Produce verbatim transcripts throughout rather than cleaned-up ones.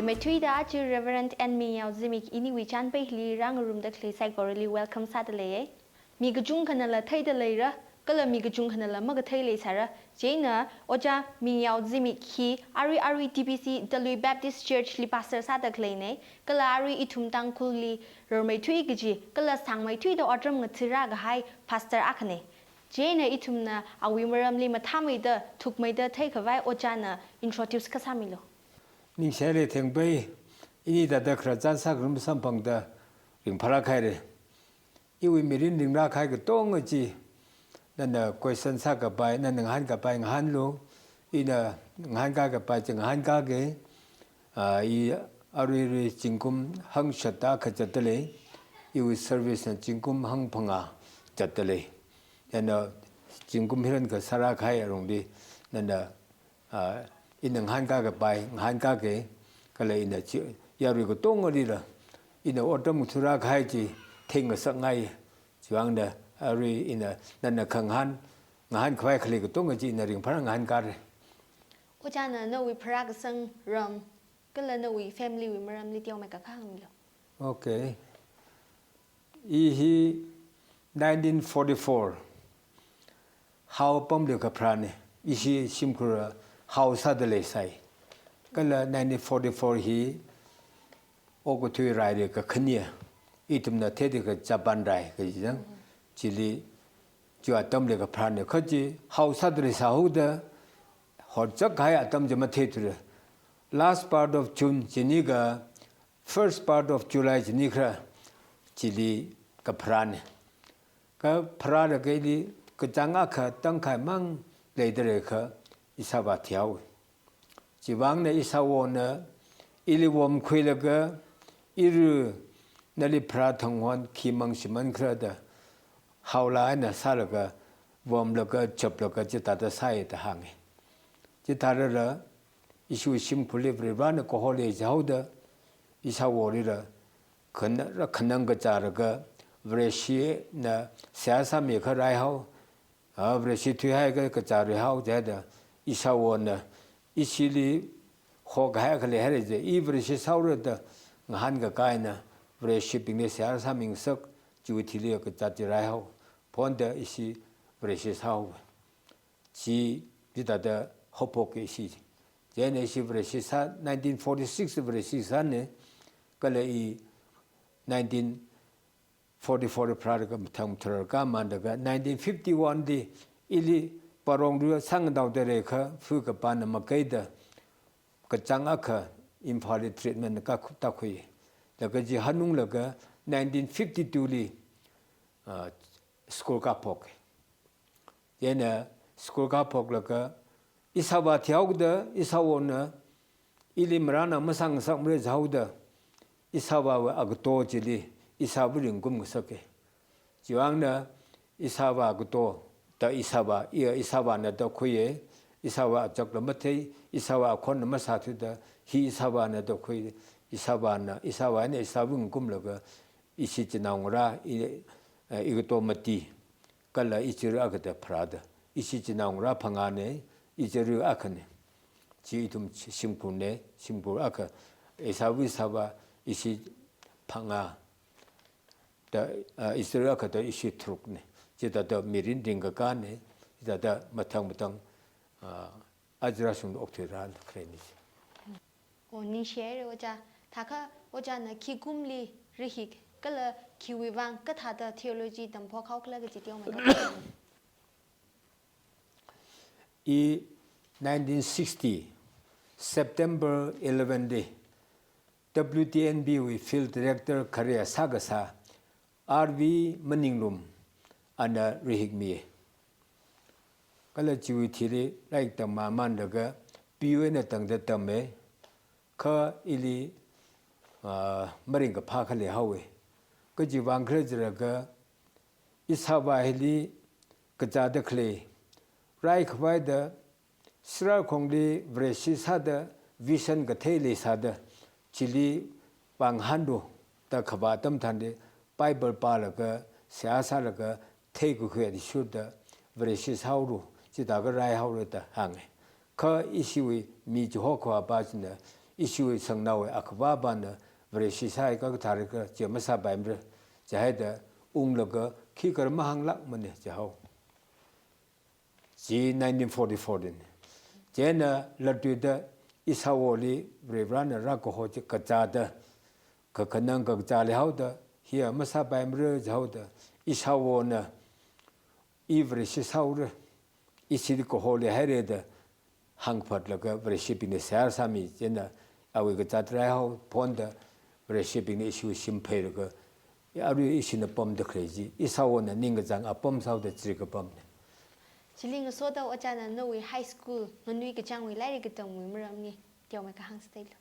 Maithuida aja Reverend N Mingyao Zimik iniwui chānpei hili rāngarumda khalei saikorali welcome sāda leiye. Mi kachungkhanala theida leira, kala mi kachungkhanala makathei leisāra. Chieina Ojā Mingyao Zimik hi arui arui T B C Talui Baptist Church li pastor sāda khaleine, kala arui ithum Tangkhulli rormeithui kaji, kala sāngmeithuida otram ngathara kahai pastor akhane. Chieina ithumna awui maramli mathāmeida, thukmeida theikhavai Ojāna introduce kasāmilu. Ningshire Thengpei, ini thāda khararchan sākharum samphangda ringphālāk haire. Iwui mirin ringlāk kahai katonga chi, nana question sākapai, nana ngahānkapai ngahānlu, ina ngahānkā kapai chi ngahānkāke. Ah, i aruirui zingkum hangshata kazatda lei, iwui service na zingkum hangphangā zatda lei. Nana zingkum hiran kasāra kahai alungli, nana ah, ina ngahānkā kapai ngahānkāke, kala ina chi, yarui katongalila ina otram ngathara kahai chi theingasakngai. Chiwuivangda arui ina nana khangahān, ngahānkhavai khalei katonga chi ina ringphālāk ngahānkāre. Ojāna nawui pharākasang ram, kala nawui family wui maramli teomeikha hāngmilu. Okay. I hi nineteen forty-four Hao apamli kapharāne. Ishi shimkhur Hao sāda leisai. Kala nineteen forty-four hi okathui raili kakhane. Ithumna theida kha Japan rai kaji chang. Chili, chi atamli kapharāne. Kha chi Hao sāda leisāhaoda, horzak kahai atam chi matheithura. Last part of June chini kha first part of July chini kha chili kapharāne. Kapharālaga ili kachāng akha tangkhai mang leida leikha ishāvā thihaowe. Chiwuivangna ishāvāna ili vomkhuilaga, iru nali pharā thang hon khi mang shimānkhala da, Hao laa eina sālaga, vomlaga, choplaga, chithāda sāi da hānge. Chithālala, ishi shimkhurli Varivarana kaholi jihaoda, ishāvālila, khan-, ra khanang kachālaga, Vareshina seihā sāmikha raihao, ah, Vareshi thuihaiakha kachā raihao jida, ishāvāna, ishili hokahai khalei haira je, i Vareshi sāhaora da, ngahānkakā eina, Vareshibingli seihā sāmingasak, chiwui thili kachā chi raihao, phonda ishi Vareshi sāhaowa. Chi, chithāda haophoke ishi. Chieina ishi Vareshi sā, nineteen forty-six Vareshi sāne, kala i nineteen forty-four pharālaga mathang mathar kamānlaga nineteen fifty-one li ili Parong rui sāngathaoda leikha, fu kapana makaida, kachāng akha Imphalli treatment ka khu-, tākhui. Laga chi hanunglaga nineteen fifty-two li, ah, school kāphoke. Chieina school kāphoklaga, ishāvā thihaoda, ishāvāna ili marāna masāngasakmara jihaoda, ishāvāwui agato chili, ishāvā ringkum ngasake. Chiwuivangna ishāvā agato da ishāvā, i, ishāvāna da khuiye, ishāvā achakla mathei, ishāvā akhonna masāthuda, hi ishāvāna da khui, ishāvāna, ishāvāna ishāvā ringkumlaga, ishi chinaongarā, i, eh, igato mati, kala ichirui akha da pharāda, ishi chinaongarā phangāne, ichirui akhane. Chi ithum shi-, shimkhurne, shimkhur akha, ishāvā ishāvā, ishi phangā, da, ah, ichirui akha da ishi tharukne. Chithāda mirin ringkakāne, chithāda mathang mathang, ah, aja rāshungda okthuirān khareni. Oh, ningshire Ojā. Thākha Ojāna khi kumli rahik, kala khiwui vang kathāda theology tamphok haokhala kaji teomeikha. I nineteen sixty, September eleven li, W T N B wui Field Director khare sākasā, R V Maninglum ana rahikmi. Kala chiwui thili lairik tammamānlaga P U eina tangda tamme, kha ili, ah, maringkaphā khalei haowe. Kajiwuivang khala jilaga, ishāvā hili kachāda khalei, raikhavai da, sirarkhongli Vareshi sāda, vision kathei leisāda, chili vāngahānlu da khavā atam tharanli, Bible pālaga, seihā sālaga, theikakhui athishurda, Vareshi sāhaolu, chithākha raihaolu da hānge. Kha ishiwui mi chihokhavāpa china, ishiwui sangnaowui akhavāvāna Vareshi sāhai kakathā rika chi masāpaimara, jihaida unglaga khikha mahānglākmana jihao. Chi nineteen forty-four dina. Chieina latluida ishāvoli Varivarana rākaho chi kazāda, kakhanang kakazā leihaoda, hiya masāpaimara jihaoda, ishāvona, I Vareshi sāhaora, ishili kaho leihaira da hāngphatlaga Vareshibingna seihā sāmi, chieina awui kazāt raihao phonda Vareshibingna ishiwui shim pheilaga, ya arui ishina pamda khalei chi, ishāvona ningkachāng apam sāhaoda chili kapamna. Chili ngasoda ojāna nawui high school, nganuikachāngwui lairik katamwui maramli teomeikha hāngsa theilu.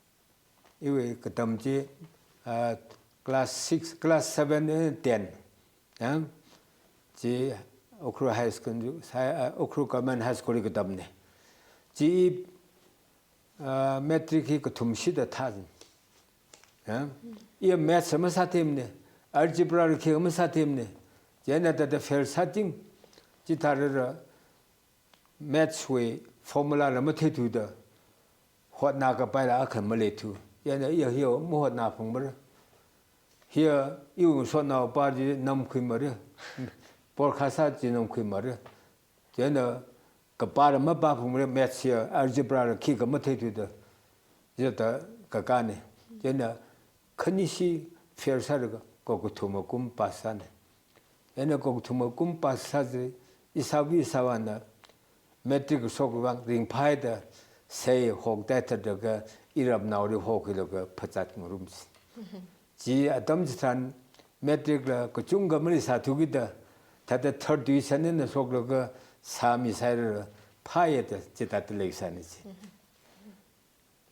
Iwui katam chi, ah, class six, class seven and ten. Ya? Chi Ukhrul High School, ah, Ukhrul Government High School li katamna. Chi, ah, matric hi kathum shida thā. Ya? Iya maths masāthemna, algebra rikhi masāthemna. Chieina thāda fail sāching. Chithārara maths wui formula la matheithuda, hotnakapaila akha maleithu. Chieina iya hiya mahotnaphungmara. Hiya iwui ngasotnaopa chi namkhuimara. Porkha sā chi namkhuimara. Chieina kapāla mapāphungmara, maths hiya algebra la khikha matheithuda, jida kakāna. Chieina khanishi fail sālaga kakathuma kum pass sāna. Chieina kakathuma kum pass sā chi, ishāva ishāvāna matric shokvang ringphāhaida, sei hok taithatlaga iramnaoli hokhuilaga phazat ngarumsi. Chi atam chitharan matric la kachungkha maleisāthukida, thāda third division eina shoklaga sāmisāhaira, phāya da chithāda leisāna chi.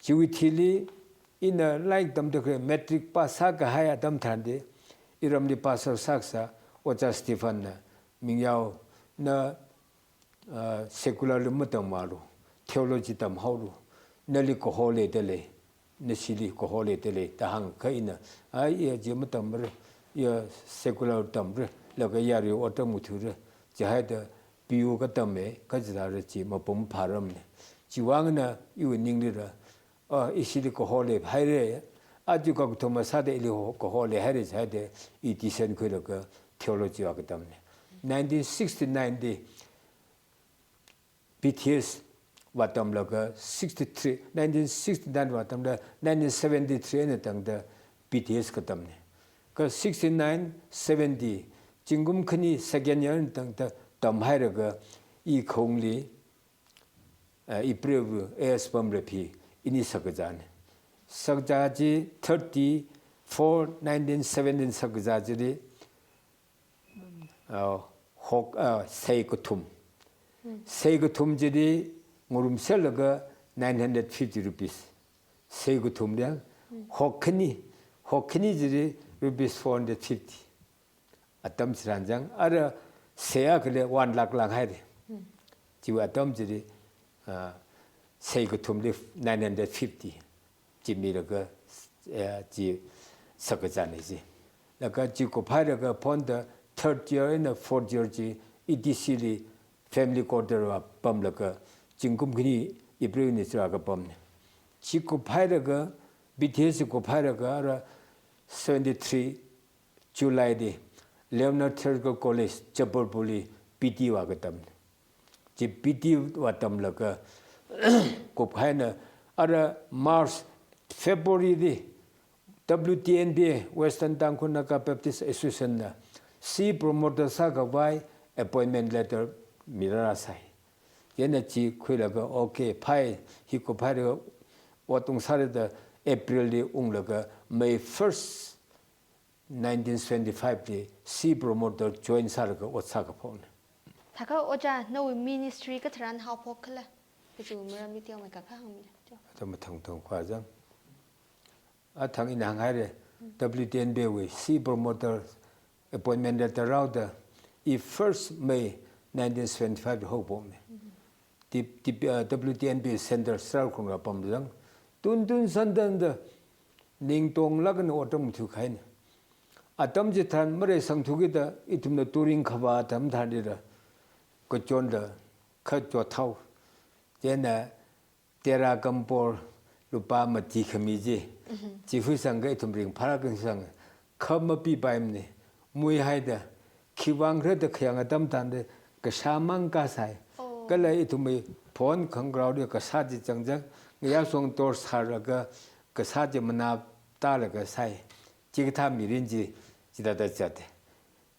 Chiwui thili ina lairik tamda khalei matric pass sākahai atam tharan di, iramli pastor sākasā Ojā Stephen na, Mingyao, na, ah, secular li matamvālu, theology tamhaolu, nali kaho leidalei, nashili kaho leidalei da hāngkha ina, ai, iya chi matammara, iya secular tamra, laga yari otram ngathura, jihaida B U katamme, kachithāra chi mapung phāramna. Chiwui vangna iwui ninglila, ah, ishili kaho leihaira, aja kakathuma sāda ili ho-, kaho leihaira jihaida, i tuition khuilaga theology vākatamna. Nineteen sixty-nine di B T S vātamlaga sixty-three, nineteen sixty-nine vātamda nineteen seventy-three eina tangda B T S katamna. Kha sixty-nine, seventy, zingkum khani second year eina tangda tamhailaga i khaungli, eh, April A S Pamrep hi ini shakazāna. Shakazā chi thirty-four nineteen seventeen shakazā chili, ah, hok, ah, sei kathum. Sei kathum chili ngarumserlaga nine hundred fifty rupees. Sei kathum liang, hok khani, hok khani chili rupees four hundred fifty. Atam chitharan chang, ara sei akhali one lakh lānghaira. Chiwui atam chili, ah, sei kathumli nine hundred fifty chi milaga, eh, chi shakazāna chi. Laga chi kuphailaga phonda third year eina fourth year chi E T C li family quarter vāpamlaga zingkum khani April eina chila kapamna. Chi kuphailaga, B T S chi kuphailaga ara seventy-three July di Leonard Theological College, Jabalpur li B T vākatamna. Chi B T vātamlaga kuphaina, ara March, February di W T N B A, Western Tangkhul Naga Baptist Association na C E promoter sākhavai appointment letter mirārāsai. Chieina chi khuilaga, okay, phāi, hi kuphailaga ot ungsāra da April li unglaga May first, nineteen seventy-five li C E promoter join sālaga ot sākaphokna. Thākha ojā, nawui ministry katharan haophok khala, kachi maramli teomeikha hāngmilu. Atam mathang thang khuwa chang. Athang ina hānghaira, W T N B A wui C E promoter appointment letter rāhaoda, i first May nineteen seventy-five li haophokna. T-, T-, ah, W T N B A center Saikul khaung kapamda chang. Tuntun sāntanda, ningtonglāk eina otram ngathakahaina. Atam chitharan mareisangthukida, ithumna touring kavā atam tharanlila, kachonda, kachot thao. Chieina Tera Kampor, lupā mati khami chi, chi huisangkha ithum ringphālāk kasang, kha mapipaimana, muihaida, khiwuivang khala da khayang atam tharan da, kasā mang kasai. Oh. Kala ithumwui phon khangarao li kasā chi changchang, ngayā shong tor sālaga, kasā chi manā tālaga sai. Chikathā mirin chi, chithāda zata.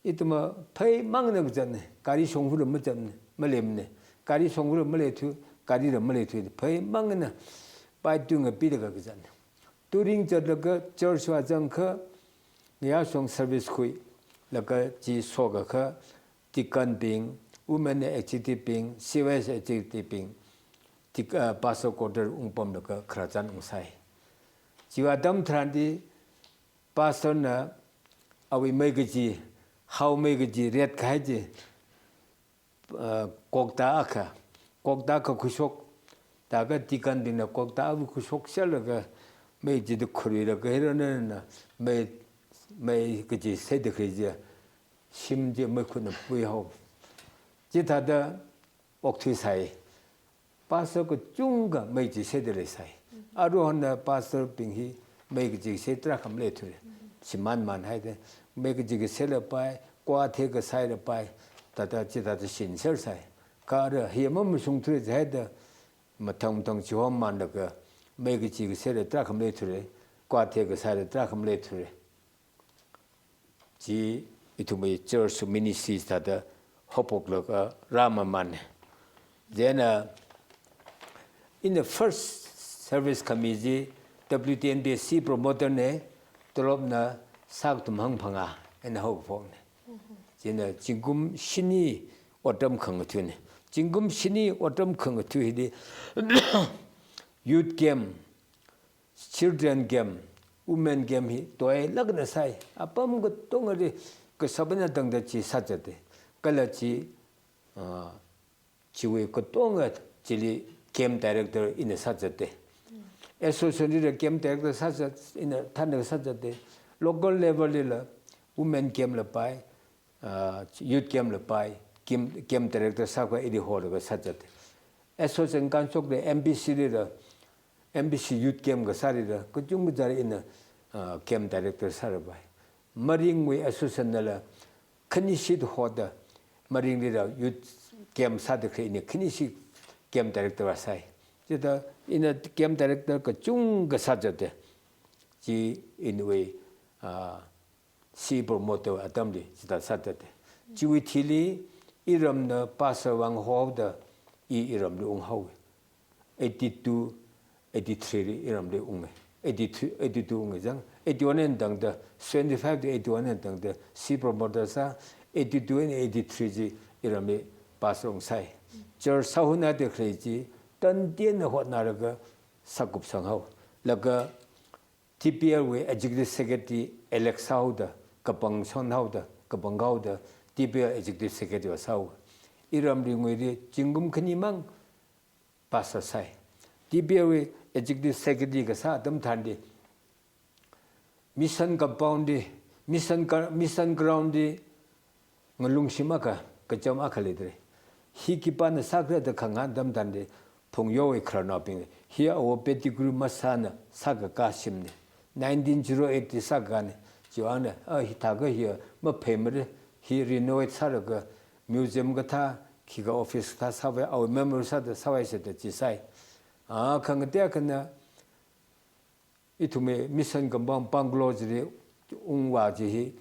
Ithumva phei mangna kazatna, gari shongfala mazatna, maleimana. Gari shongfala maleithu, gari la maleithu, phei mangna, pai tui ngapilaga kazatna. Touring zatlaga church vāzangkha, ngayā shong service khuilaga chi shokakha, deacon bing, women executive bing, C Y S executive bing, dec-, ah, pastor quarter ungpamlaga khararchan ungsai. Chiwui atam tharan di, pastor na awui meikachi, hao meikachi, ret kahai chi, ah, kokta akha, kokta akha khuishok, thākha deacon bingna kokta awui khuishok sālaga, mei chida khuilaga, hero na na, mei, meikachi sāda khalei chi, shim chi meikhutna puihao. Chithāda okthuisai. Pastor kachungkha mei chi sāda leisai. Aruihon na pastor bing hi meikachi sā tarākha maleithura. Shimān mānhaida, meikachi sālapai, kwa the kasālapai, thāda chithāda shinsersai. Kha ara hi mamashungthura jihaida, mathang mathang chihom mānlaga, meikachi sāla tarākha maleithura, kwa the kasāla tarākha maleithura. Chi ithumwui church ministry thāda haophoklaga rāmamana. Then, uh, in the first service khami chi W T N B C promoter na, tolopna sākathum hangphangā eina haophokna. Chieina zingkum shini otram khangathuna. Zingkum shini otram khangatha hili youth camp, children camp, women camp hi toilākna sai. Apam katongali kashap eina tangda chi sāzata. Kala chi, ah, chiwui katonga chili camp director ina sāzata. Association lila camp director sāzat, ina thānda sāzata. Local level lila women camp la pai, ah, youth camp la pai, camp, camp director sākhavai ili holaga sāzata. Association kanshokda M B C lila, M B C youth camp kasālila, kachungkha zali ina, ah, camp director sālapai. Maringwui association nala, khanishit hoda, Maringlila youth camp sāda khalei ina khanishit camp director vāsai. Chithāda ina camp director kachungkha sāzata. Chi inwui, ah, C E promoter atamli chithāda sāzata. Chiwui thili iramna pastor vāng haoda i iramli unghaowa. Eighty-two, eighty-three li iramli unga. Eighty-two, eighty-two unga zang. Eighty-one eina tangda, seventy-five to eighty-one eina tangda C E promoter sā, eighty-two eina eighty-three chi iramli pastor ungsai. Church sāhunada khalei chi, tantienna hotnalaga sākupsanghao. Laga T P L wui Executive Secretary elect sāhaoda, kapang shonhaoda, kapang haoda, T P L Executive Secretary vāsāhaowa. Iramli nguili zingkum khanimang pastor sai. T P L wui Executive Secretary kasā atam tharan di, mission compound di, mission ka-, mission ground di, ngalungshim akha, kacham akha leidalei. Hi khipāna sākhala da khangahān atam tharan di, Phungyo wui khararnaobing, hi awo Pettigrew masāna sākakā shimna. Nineteen zero eight li sākakāna. Chiwuivangna, ah, hithākha hi mapheimara, hi renovate sālaga museum kathā, khikha office kathā sāvai, awui memory sāda sāvaisa da chi sai. Ah, khangatei akhana, ithumwui mission compound bungalow chili ungvā chi hi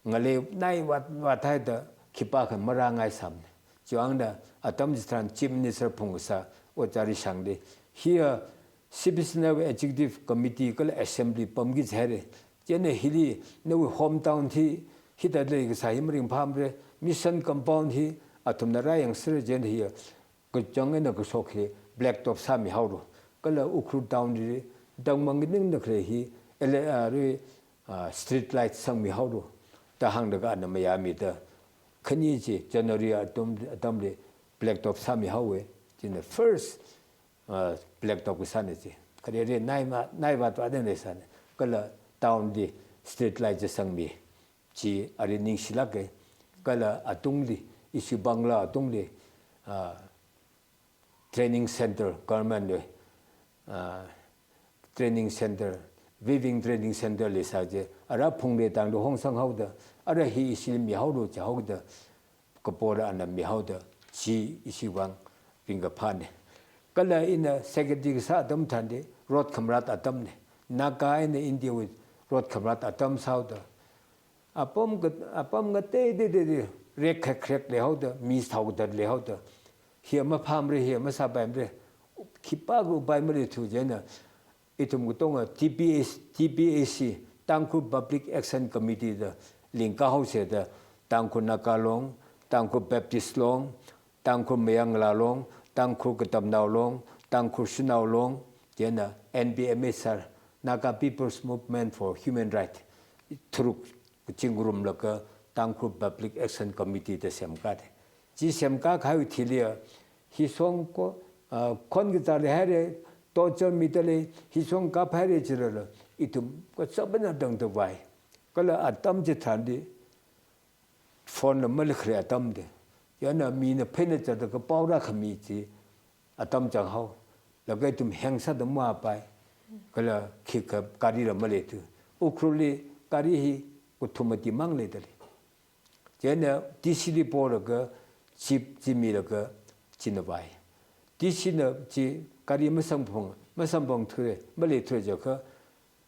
ngalei nai vāt, vāthaida khipākha marāngaisāmana. Chiwuivangna atam chitharan Chief Minister phungkasā Ojā Rishang li, hiya C P C nawui Executive Committee kala Assembly pamki jihaira. Chieina hili nawui hometown hi, hithāda leikasā hi maringphāmara, mission compound hi athumna rāyangsera, chieina hiya kachang eina kashok hi blacktop sāmihaolu. Kala Ukhrul town li tangmang ningda khalei hi, ele-, ah, ri, ah, street light sangmihaolu da hānglaga ana mayāmida, khani chi January atam, atamli blacktop sāmihaowa. China first, ah, blacktop kasāna chi. Khareli nai ma, nai vātvātna leisāna. Kala town li street light chi sangmi. Chi ari ningshilāka. Kala atungli, ishi bungalow atungli, ah, training center government wui, ah, Training Center, Weaving Training Center leisā chi, ara Phungre tangda hongsang haoda, ara hi ishi mihaolu jihaoda, kapora ana mihaoda, chi ishi vang ringkaphāne. Kala ina secretary kasā atam thānde, rot khamarat atamne. Naga eina India wui rot khamarat atam sāhaoda, apam ka, apam ngatei tei tei tei, rek khrek khrek leihaoda, mi sāhaoda leihaoda, hi maphāmara, hi masāpaimara, khipākha upai maleithu. Chieina ithum katonga T P A C, T P A C, Tangkhul Public Action Committee da lingkā haoseda, Tangkhul Naga Long, Tangkhul Baptist Long, Tangkhul Mayangla Long, Tangkhul Katamnao Long, Tangkhul Shanao Long, chieina N P M H R, Naga People's Movement for Human Rights, tharuk kazing ngarumlaga Tangkhul Public Action Committee da semkāde. Chi semkākahai thili a, hi song ko, ah, khon kazā leihaire, torture midalei, hi song kaphaire jilala, ithum kachapana tangda vai. Kala atam chithānde, phone la maleikharei atamde. Chieina mina pheina zatlaga pao rākhami chi atam chang hao. Laga ithum heng sāda mapai. Kala khikha gari la maleithu. Ukhrulli gari hi kathum mati mang leidalei. Chieina D C li polaga, jeep chi milaga, china vai. D C na chi gari masamphang, masamphangthura, maleithura jiakha,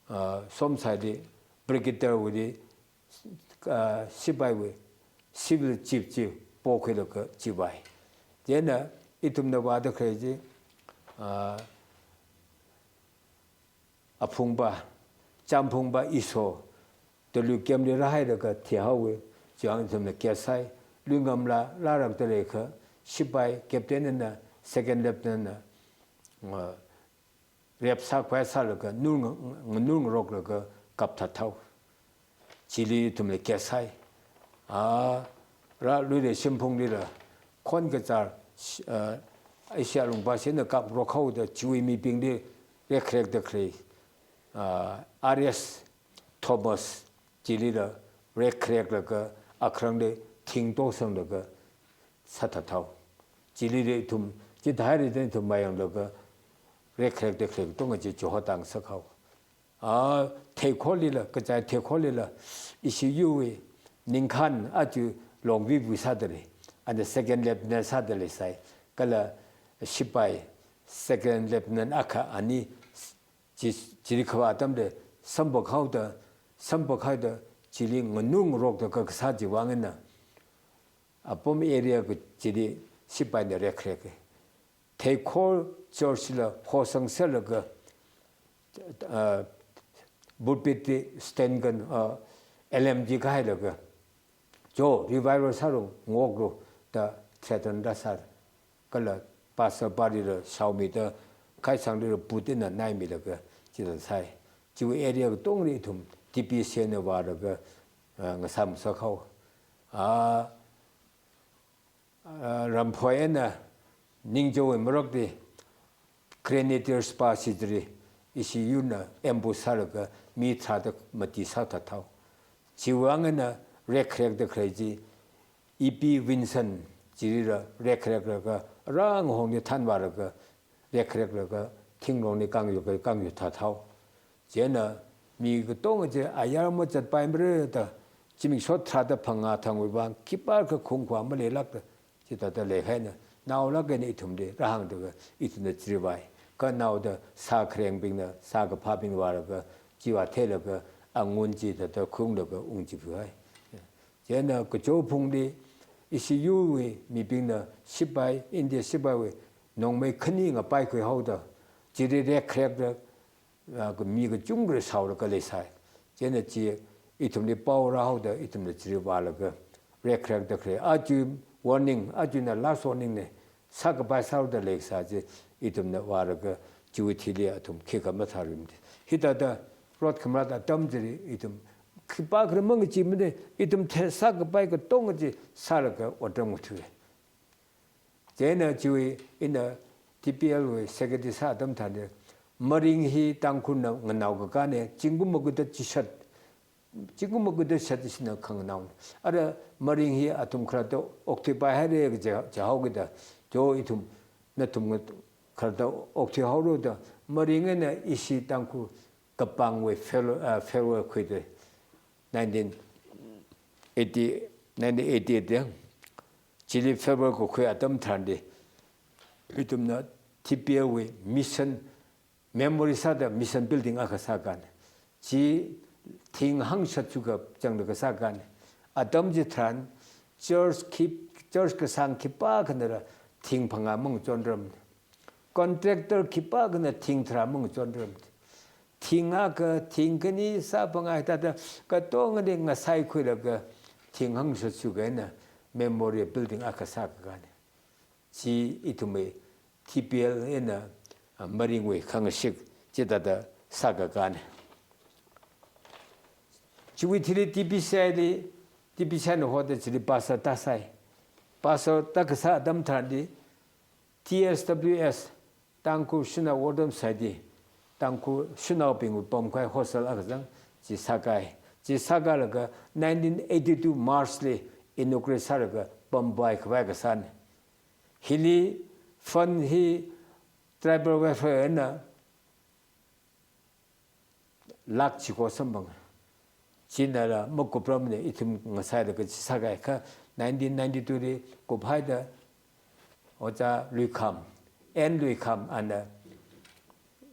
ah, Somsai li, Brigadier wuili, ah, sipaiwui, civil chief chi pokhuilaga chi vai. Chieina ithumna vāda khalei chi, ah, Aphungpa, Champhungpa Iso, Tulu camp li rāhailaga thihaowa, chiwui vang ithumna case sāi, Luingamla rārakda leikha, sipai captain na, second lieutenant na, ah, rape sākhavai sālaga, nur nga-, nganur ngaroklaga kapthat haowa. Chili ithumla case sāi. Ah, rāluida Shemphunglila, khon kazā, ah, Asia Lungpasi na kaprok haoda chiwui mibingli rekkharekda khalei, ah, R S Thomas, chilila rekkhareklaga, akharangli thing tosanglaga sāthat haowa. Chilila ithum, chithāhaira da ithum mayanglaga, rekkharekda khalei katonga chi chihotang sāhaowa. Ah, Theikhollila, kachai Theikhollila, ishi yuwui, Ningkhan aja Longvibu sādalei, ana second lieutenant sāda leisai, kala sipai second lieutenant akha ani chi, chili khavā atamli samphang haoda, samphang haoda, chili nganur ngarokda ka, kasā chiwui vang eina, apam area kachili sipaina rekkharek. Theikho church la hosang sālaga, ah, pulpit li stand kan, ah, L M G kahailaga, "Cho, revival sālu, ngoklu," da threaten rāsāi. Kala pastor palila shaomida, khaisangli put eina naimilaga, chithāda sāi. Chiwui area katongli ithum T P C na vālaga, ah, ngasam sāhaowa. Ah, ah, Ramphoi eina Ningchao marakli Grenadiers pa chili ishi yurna ambush sālaga mi tharāda mati sāthat haowa. Chiwui vang eina rekkharekda khalei chi E P Vinson chilila rekkhareklaga, rāngahongli thanvālaga, rekkhareklaga, thinglongli kangyu, kangyu thathao. Chieina mi katonga chi ayar mazatpaimara da, zimiksho tharāda phangā thangwui vang, khipākha khungkhavā maleilākda, chithāda leikahaina, naolāk eina ithumli rāhāngda, ithumna chirivai. Kha naoda sākharengbingna, sākaphābing vālaga, chiva theilaga, angun chithāda khunglaga ungchiphai. Chieina Kachophungli ishi yuwui mibingna sipai, India sipaiwui nongmei khani ngapaikhui haoda, chili rekkharekda, ah, ka mi kachungkha shaolaga leisai. Chieina chi ithumli pao rāhaoda, ithumna chili vālaga, rekkharekda khalei. Aja warning, ajana last warning ne, sākapai sālu da leisā chi, ithumna vālaga, chiwui thili athum khikha mathārimde. Hithāda rot khamarat atam chili, ithum khipākha mangachimana, ithum the sākapai katonga chi sālaga otram ngathuiya. Chieina chiwui ina T P L wui secretary sā atam thānda, maring hi Tangkhulna nganao kakāne, zingkum makuda chishat, zingkum makuda shat china khanganaona. Ara maring hi athum khalatta okthuipaihaira kaja, jihaokida, cho ithum, nathum nga khalatta okthuihaolu da, Maring eina ishi Tangkhul kapangwui farewell, ah, farewell khuida nineteen eighty, nineteen eighty-eight ya. Chili farewell kakhui atam tharan di, ithumna T P L wui mission memory sāda mission building akha sākān. Chi thing hangshātsu kachangda kasākān. Atam chitharan church khi, church kasāng khipākhana ra thing phangā mangachonram. Contractor khipākhana thing tharā mangachonram. Thing akha, thing khani sā phangā thāda katongali ngasaikhuilaga thing hangshātsu eina memorial building akha sākān. Chi ithumwui T P L eina, ah, Maringwui khangashik chithāda sākān. Chiwui thili T P C I li, T P C I na hoda chili pastor tāsai. Pastor tākasā atam tharan di T S W S, Tangkhul Shanao Worldwide Society, Tangkhul shanaobingwui pamkhavai hostel akha zang, chi sākāi. Chi sākālaga nineteen eighty-two March li inaugurate sālaga pampai khavai kasān. Hili fund hi tribal welfare na lakh chiko samphang. China la makupramne, ithum ngasailaga chi sākāi. Kha nineteen ninety-two li kuphaida Ojā Luikham, N Luikham ana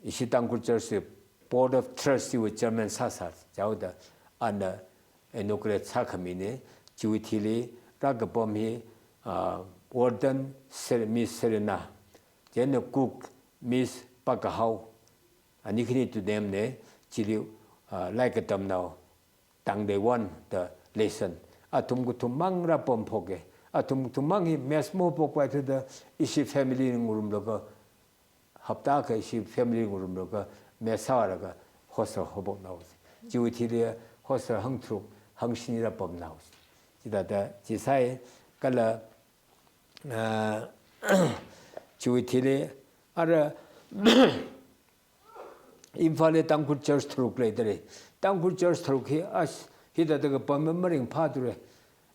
ishi Tangkhul Church Board of Trustee wui chairman sāsā, chaoda ana inaugurate sākhamine. Chiwui thili rākapam hi, ah, warden Ser-, Miss Serena, chieina cook Miss Pakahao, ani khani tunemne. Chili, ah, lairik katamnao Tangdeiwon da Leison. Athum kathummang rāpamphoke. Athum kathummang hi mess mahaophokpai thuda ishi family ngarumlaga, hapta akha ishi family ngarumlaga mess sālaga hostel haophoknao. Chiwui thili hostel hangtharuk hangshini rāpamnao. Chithāda chi sāi. Kala, ah, chiwui thili ara Imphal li Tangkhul church tharuk leidalei. Tangkhul church tharuk hi ash, hithāda kapam maringphāthure.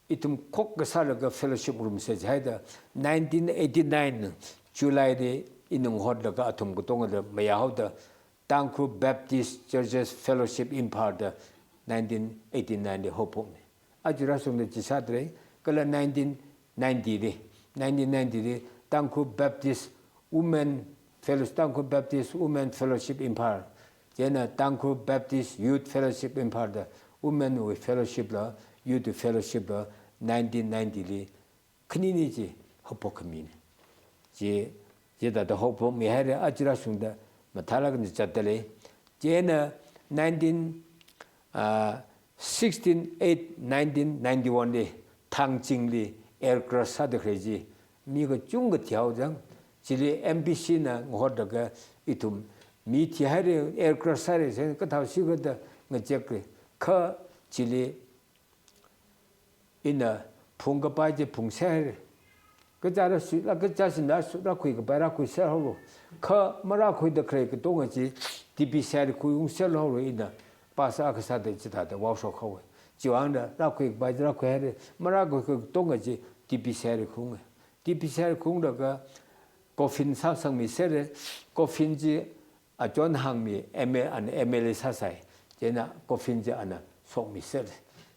Ithum khokkha sālaga fellowship ngarumsa jihaida nineteen eighty-nine July li ina ngahotlaga athum katongada mayāhaoda Tangkhul Baptist Churches Fellowship Imphal da nineteen eighty-nine li haophokne. Aja rāshungda chi sādalei, kala nineteen ninety li, nineteen ninety li Tangkhul Baptist Women Fellows-, Tangkhul Baptist Women Fellowship Imphal, chieina Tangkhul Baptist Youth Fellowship Imphal da women wui fellowship la, youth wui fellowship la, nineteen ninety li khanini chi haophok khamine. Chi, chithāda haophokmihaire, aja rāshungda mathālāk eina zatdalei. Chieina nineteen, ah, sixteen eight nineteen ninety-one li Thangching li air crash sāda khalei chi mi kachungkha thihaozang. Chili M P C na ngahotlaga ithum mi thihaire, air crash sāhaire, chieina kathāosi kada ngachekre. Kha chili ina phungkapai chi phungsāhaire. Kachāra sui, la kachāsina su, rākhuikapai rākhuisāhaolu. Kha marākhuida khalei katonga chi T P C I li khuiungsāhaolu, ina pastor akha sāda chithāda vaoshok haowe. Chiwuivang eina rākhuikapai chi rākhuihaire, marākhui katonga chi T P C I li khuiunge. T P C I li khuiunglaga coffin sāsangmiserre, coffin chi achon hāngmi M L A, ana M L A sāsai, chieina coffin chi ana shokmiser.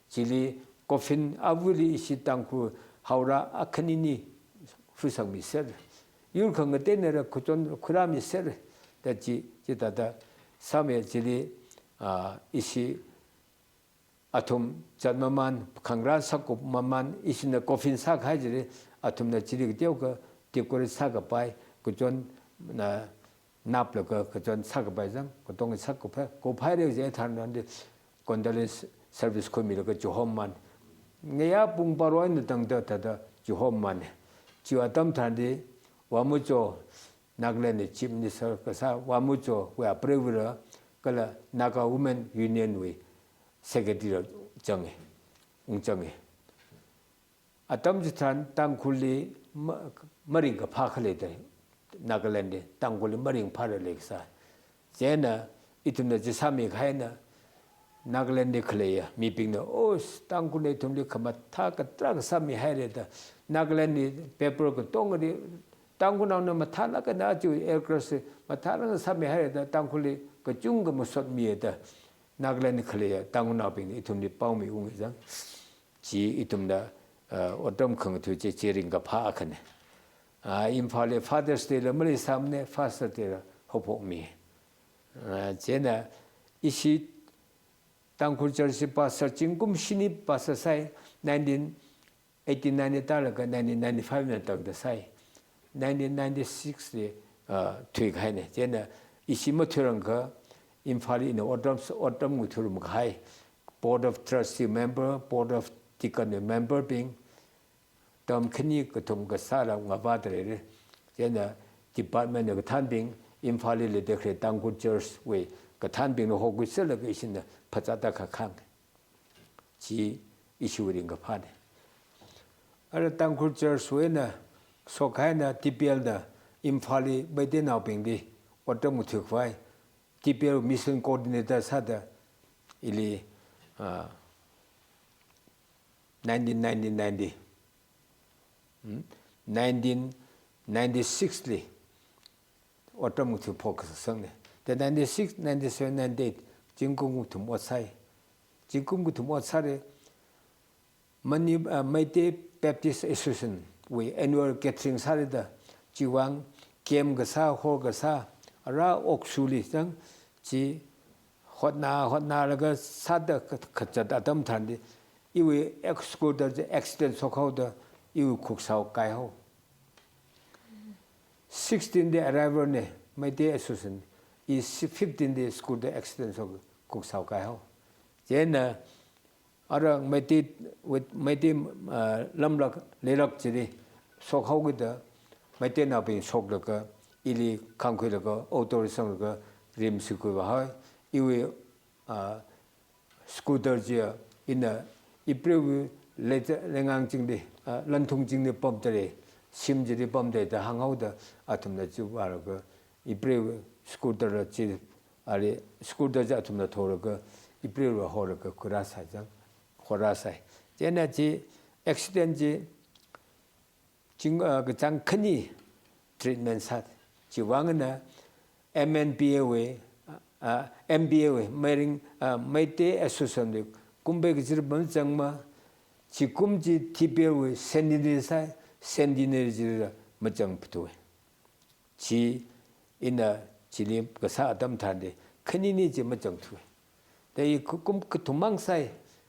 Chili coffin avuli ishi Tangkhul haora akhanini huisangmiser. Yur khangateina ra kachon khuirāmiser. Da chi, chithāda sāmi chili, ah, ishi athum zatmaman, khangarān sakup maman, ishina coffin sākahai chili, athumna chili kateokha decorate sākapai, kachon na naplaga kachon sākapai zang, katong sākupha, kuphaire je tharan di condolence service khuimilaga chihomman. Ngayā pung baro eina tangda thāda chihomman. Chiwui atam tharan di Vamucho, Nagaland wui Chief Minister kasā Vamucho wui apreiva̱la, kala Naga Women Union wui secretary la zange, ungzange. Atam chitharan Tangkhulli ma-, maringkaphā khalei da, Nagaland li Tangkhulli maringphāra leikasā. Chieina ithumna chi sāmikahaina, Nagaland li khaleiya mibingna, "Oh, Tangkhulna ithumli khamathā katrā kasāmihaire" da, Nagaland li paper katongali Tangkhulnaona mathālāk eina aja aircraft hi mathālāk eina sāmihaira da Tangkhulli kachungkha masotmiya da Nagaland khaleiya Tangkhulnaobingna ithumli paomi unga chang. Chi ithumna, uh, otram khangatha chi, chi ringkaphā akhana. Uh, Imphalli Father's Day la maleisāmana, Father's Day la haophokmi. Uh, chieina ishi Tangkhul Church pastor zingkum shini pastor sāi, nineteen eighty-nine li tālaga nineteen ninety-five na tangda sāi. Nineteen ninety-six li, uh, thuikahaina. Chieina ishi mathuirangakha Imphalli ina otram, otram ngathurumkahai. Board of Trustee member, Board of Deacon member bing, term khani kathum kasāla ngavāda leira. Chieina department na kathānbing, Imphalli leida khalei Tangkhul Church wui kathānbingna hokhuiserlaga ishina phazāda kakhang. Chi ishi ringkaphāna. Ara Tangkhul Church wui eina shokhaina T P L na Imphalli Meiteinaobingli otram ngathukhavai T P L mission coordinator sāda ili, ah, nineteen ninety, ninety, hmm? Nineteen ninety-six li otram ngathuiphok kasāsangna. Da ninety-six, ninety-seven, ninety-eight, zingkum kathum ot sāi. Zingkum kathum ot sāra, Mani-, ah, Meitei Baptist Association wui annual gathering sāra da, chiwui vang camp kasā, hall kasā, ara Oksuli chang, chi hotna, hotnalaga sāda kha-, kazat atam tharan di, iwui ex-, scooter chi accident shokhaoda, iwui khuksao kaihao. Sixteen li arrival na, Meitei Association, i si-, fifteen li scooter accident shok khuksao kaihao. Chieina, ara Meitei, with Meitei, uh, lamlāk leilāk chili shokhaokida, Meiteinaobing shoklaga, ili khāngkhuilaga, auto li sanglaga, RIMS li khuivāhao. Iwui, uh, scooter chiya ina April wui leita, leingang chingli, ah, lanthung chingli pamda lei, shim chili pamda lei da hānghaoda athumna chi vālaga April wui scooter la chi, ali scooter chi athumna tholaga April wui holaga khuirāsai chang, horāsai. Chieina chi accident chi zing, ah, kachāng khani treatment sā. Chiwui vang eina M N B A wui, ah, M B A wui, Meiring, ah, Meitei Association wui kumvai kachir pam chang ma, zingkum chi T P L wui centenary sāi, centenary chila machang phathuwa. Chi ina chili kasā atam tharan di, khanini chi machangthuwa. Da i khu-, kum kathummang sāi,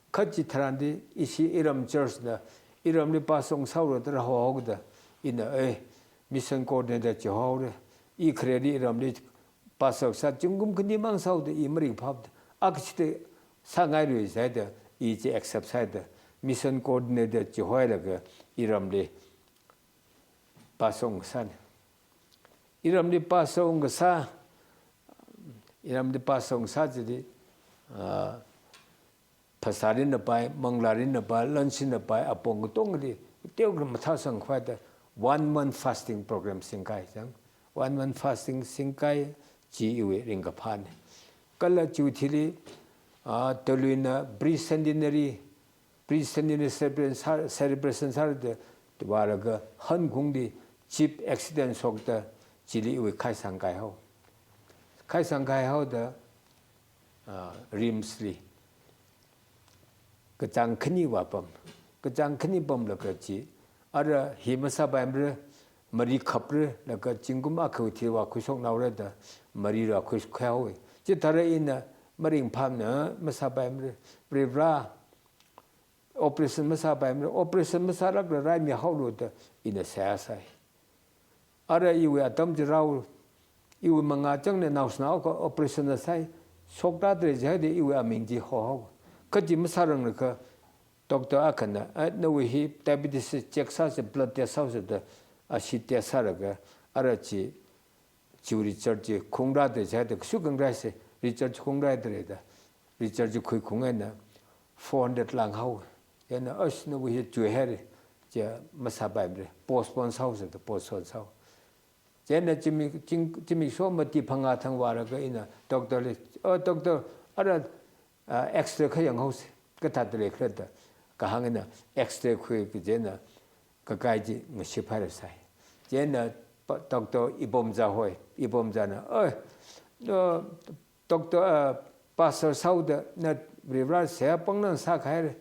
kha chitharan di ishi iram church na, iramli pastor sāhaora da rāhaohaoda, ina, eh, mission coordinator chihaora, i khareli iramli pastor sā zingkum khanimang sāhaoda, i maringphāda, akha chida sāngailui jihaida, i chi accept sāhaida, mission coordinator chihoilaga, iramli pastor sāna. Iramli pastor kasā, iramli pastor sā chili, ah, phasāli napai, manglāli napai, lansin napai, apong katongli, teokha mathāsangkhavai da one month fasting program singkai chang. One month fasting singkai chi iwui ringkaphāna. Kala chiwui thili, ah, Tolui na pre-centenary pre-centenary celebration sā, celebration sāra da, vālaga Hankhung li jeep accident shokta chili iwui khaisang kaihao. Khaisang kaihaoda, ah, RIMS li kachāng khani vāpam. Kachāng khani pamlaga chi, ara hi masāpaimara, mari khapra, laga zingkum akha thili vākhuishoknaora da, mari rākhuikhuihaowa. Chithāra ina maringphāmana, masāpaimara, Varivara, operation masāpaimara, operation masālākla raimihaolu da ina seihā sāi. Ara iwui atam chi rāhaowa, iwui mangā changna naoshinao akha operation na sāi, shokta dre jihaida iwui aming chi hohao. Kha chi masāranglakha doctor akhana, "Ah, nawui hi diabetes check sāsa, blood test sāsa," da, ashi test sālaga, ara chi chiwui result chi khuirāda jihaida, khuishi khangarai se, result chi khuirāda leida. Result chi khuikhaung eina four hundred lānghaowa. Chieina, "Ash, nawui hi chuihaira," chi masāpaimara, postpone sāhaosa da, postpone sāhao. Chieina zimik, zing-, zimiksho mati phangā thang vālaga ina doctor li, "Oh, doctor, ara, ah, X-ray kha yanghaosa, kathāda leikhala," da kahāng eina X-ray khui kajina kakai chi ngashiphaira sai. Chieina pa, Doctor Ibomja hoi, Ibomjana, "Oi, no, Doctor, ah, Pastor sāhaoda, na Varivarā seihā pāngna sākahai re,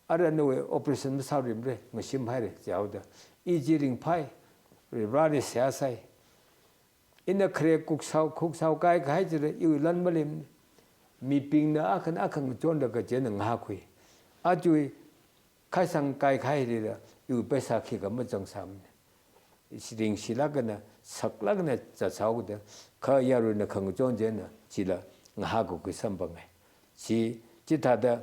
ara nawui operation masārim re, ngashimhai re," jihaoda. I chi ringphai, Varivarāli seihā sai. Ina khare kuksao, kuksao kaikahai chili, iwui lan malim. Mibingna akhan akhan chonlaga chieina ngahākhui. Achui khaisang kaikahai lila, iwui paisa khikha mazangsāmana. Ishi ringshilāk eina, saklāk eina zatsāhaoda, kha yaruina khangachon chieina, chila ngahākakhui samphangai. Chi, chithāda,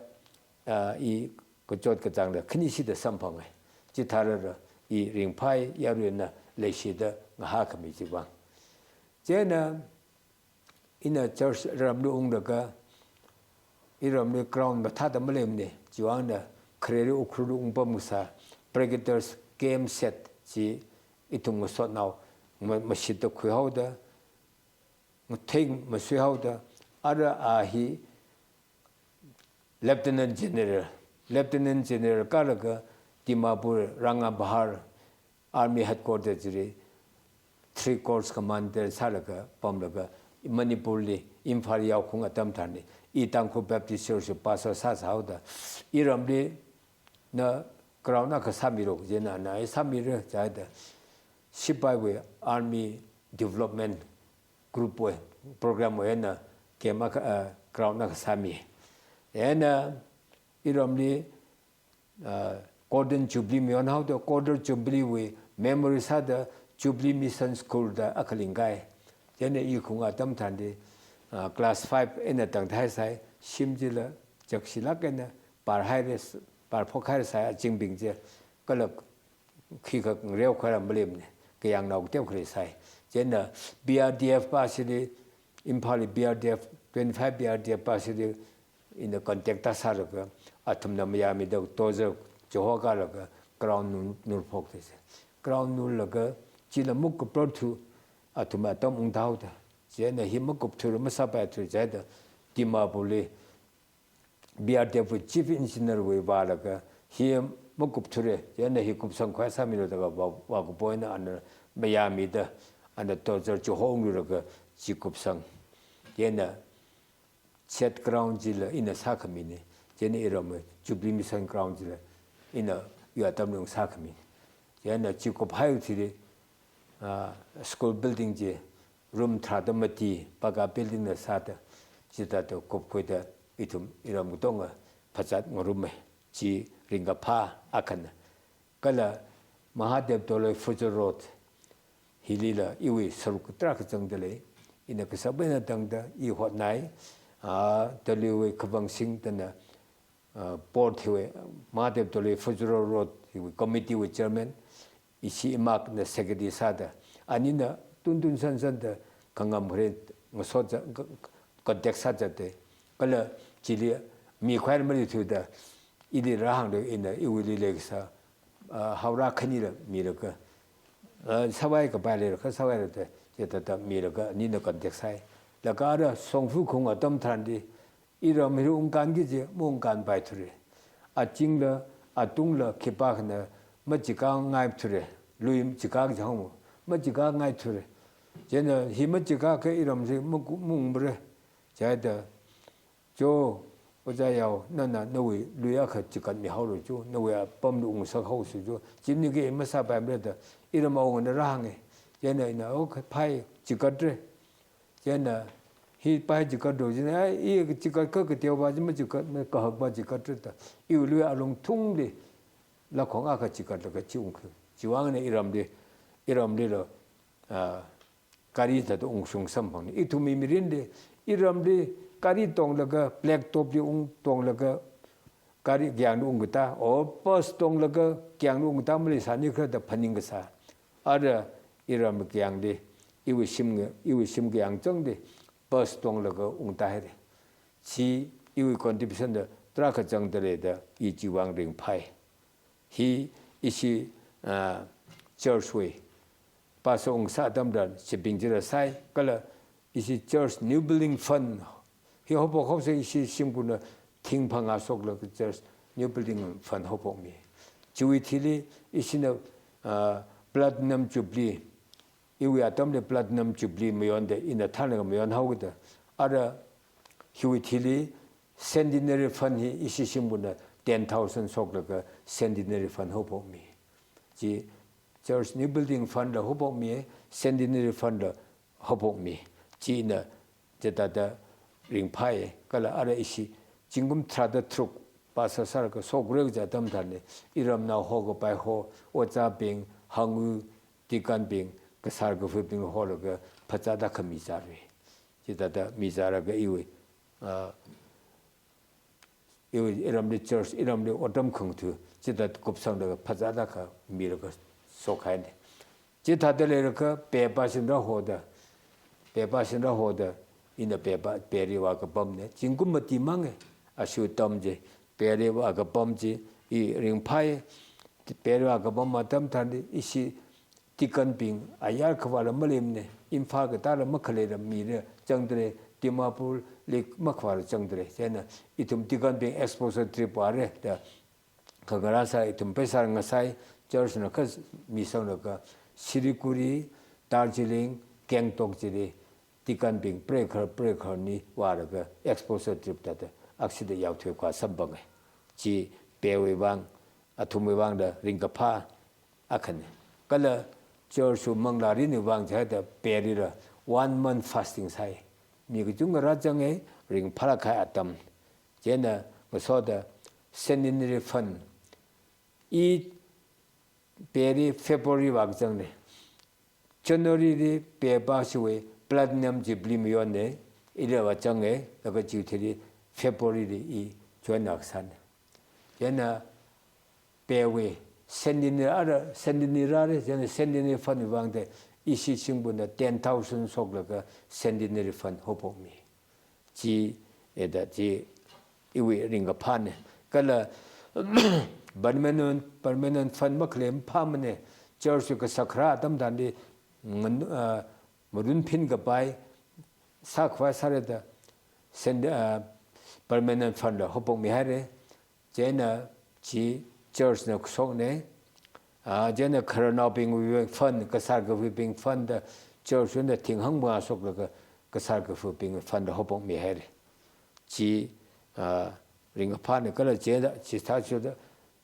ah, i kachot kachāngla khanishida samphangai. Chithālala i ringphai, yaruina leishida ngahākhami chiwui vang. Chieina ina church ramli unglaga, iramli ground mathāda maleimana, chiwui vangna khareli Ukhrulli ungpam kasā, Pregators K M set chi ithum ngasotnao, ma-, mashitta khuihaoda, ngatheng masuihaoda, ara a hi Lieutenant General, Lieutenant General kālaga Dimapur Rangabahar Army Headquarter chili Three Corps Commander sālaga pamlaga Manipurli Imphal yaokhung atam tharanli, i Tangkhul Baptist Church Pastor sāsāhaoda, iramli na ground akha sāmilo, chieina ana sāmira jihaida, sipaiwui Army Development Group wui program wui eina K M akha, ah, ground akha sāmi. Eina iramli, ah, Golden Jubilee mayonhaoda, Golden Jubilee wui memory sāda Jubilee Mission School da akha lingkai. Chieina i khunga atam tharanli, ah, class five eina tangda haisai, shim chila zakshilāk eina pārhaira, pārphokhaira sai, achingbing chi, kala khikha ngareokhaira maleimana, kayangnao kateo khalei sai. Chieina B R D F pāshili, Imphalli B R D F, twenty-five B R D F pāshili, ina contact tāsālaga, athumna mayāmida dozer chiho kālaga, ground nul, nulphokta sai. Ground nullaga, chila makuprar thu, athum atam ungtāhaoda. Chieina hi makupthura masāpaithura jihaida, Dimapurli, B R D F wui Chief Engineer wui vālaga, hi makupthura, chieina hi kupsangkhui sāmilo da vā, vākapo eina ana mayāmida, ana dozer chiho unglaga chi kupsang. Chieina shed ground chila ina sākhamina, chieina iramwui Jubilee Mission ground chila ina yuiatamli ung sākhamina. Chieina chi kuphai thili, ah, school building chi room tharāda mati, paka building na sāda, chithāda kupkhuida ithum iram katonga phazat ngarumma, chi ringkaphā akhana. Kala Mahadev Doloi Futsal Road hilila iwui saruk tarākha zangda lei, ina kasāp eina tangda i hotnai, ah, Doliwui Khavang Singh dana, ah, board hiwui, Mahadev Doloi Futsal Road hiwui committee wui chairman, ishi imakna secretary sāda, anina tuntun sansanda kangam khare ngasot za, ka-, contact sāzata. Kala chili mikhuira maleithuda, ili rāhāngda ina iwuili leikasā, ah, haora khanila milaga, ah, sāvai kapai leilakha sāvairada, chithāda milaga, anina contact sai. Laga ara Songfu khunga atam tharanli, iram hili ungkānki kaji maungkānpaithura. Achingla, atungla, khipākhana machikāngaithura. Lui chikā kaji hāngmo, machikāngaithura. Chieina hi machikākha iramli maku-, maungmara. Jihaida, "Cho, Ojā Yao, nana nawui lui akha chikatmihaolu cho, nawui apamli ungsakhaosa cho, chi maningakha masāpaimarada," iram awungana rāhānga. Chieina ina, "Okay, phai, chikatra." Chieina, "Hi phai chikatlu," chieina, "Ai, i chikat kha kateopa chi machikat, kahakpa chikatrada, iwui lui alungthungli lakhong akha chikatlaga chi ungkhui." Chiwui vangna iramli, iramlila, ah, gari thāda ungshung samphangna. Ithumwui mirinli, iramli gari tonglaga, black topli ung tonglaga, gari kayāngli ungkatā, or bus tonglaga kayāngli ungkatā maleisāni kharada phaning kasā. Ara iram kayāngli, iwui shim, iwui shim kayāng changli, bus tonglaga ungtāhaira. Chi iwui contribution da tarākha zangda leida, i chiwui vang ringphai. Hi ishi, ah, church wui pastor ungsā atam tharan shibing chila sai, kala ishi church new building fund hi haophok haosa ishi shimkhurna thing phangā shoklaga church new building fund haophokmi. Chiwui thili ishina, ah, Platinum Jubilee iwui atamli Platinum Jubilee mayonda ina thānlaga mayon haoda, ara hiwui thili Centenary Fund hi ishi shimkhurna ten thousand shoklaga Centenary Fund haophokmi. Chi Church New Building Fund la haophokmi, Centenary Fund la haophokmi. China chithāda ringphai, kala ara ishi zingkum tharāda tharuk pastor sālaga shokra kaja atam tharanli, iramnao hokapai ho, ojābing, hangyu, deaconbing, kasar kafuibing holaga phazā tākha michāra. Chithāda michālaga iwui, ah, iwui iramli church, iramli otram khangatha, chithāda kupsanglaga phazā tākha milaga shokhaina. Chithāda leilaga peba shinra hoda, peba shinra hoda, ina peba, peri vākapamna, zingkum mati manga, ashi atam chi, peri vākapam chi, i ringphai, peri vākapam atam tharanli, ishi deaconbing, ayar khavāla maleimana, Imphal katāla makhaleila mira zangdalei, Dimapurli makhavāla zangdalei. Chieina ithum deaconbing exposure trip vāra da, khangarā sā ithum pheisā ngasai, church na khami sanglaga, Siliguri, Darjeeling, Gangtok chili, deaconbing, prekar, prekar ni vālaga, exposure trip thāda, akshida yaothui khavā samphanga. Chi pewui vang, athumwui vangda ringkaphā akhana. Kala church wui manglā rinwui vang chithāda perila one month fasting sāi. Mi kachungkha rāzanga, ringphālāk kahai atam. Chieina ngasoda Centenary Fund, i peri February vākazangna. January li peba shiwui Platinum Jubilee mayonna, ila vāzanga, laga chiwui thili February li i join vākasāna. Chieina pewui Centenary, ara Centenary rāra, chieina Centenary Fund wui vangda ishi shimkhurna ten thousand shoklaga Centenary Fund haophokmi. Chi, eda chi, iwui ringkaphāna. Kala permanent, permanent fund makhalei maphāmana, church wui kasak kharā atam tharanli, ngan-, ah, marunphin kapai sākhavai sālada, Cent-, ah, permanent fund la haophokmihaira. Chieina chi church na kashokna. Ah, chieina khararnaobingwui fund, kasar kafuibing fund da church na thing hangmang shoklaga kasar kafuibing fund da haophokmihaira. Chi, ah, ringkaphāna kala chieina, chithā chithāda,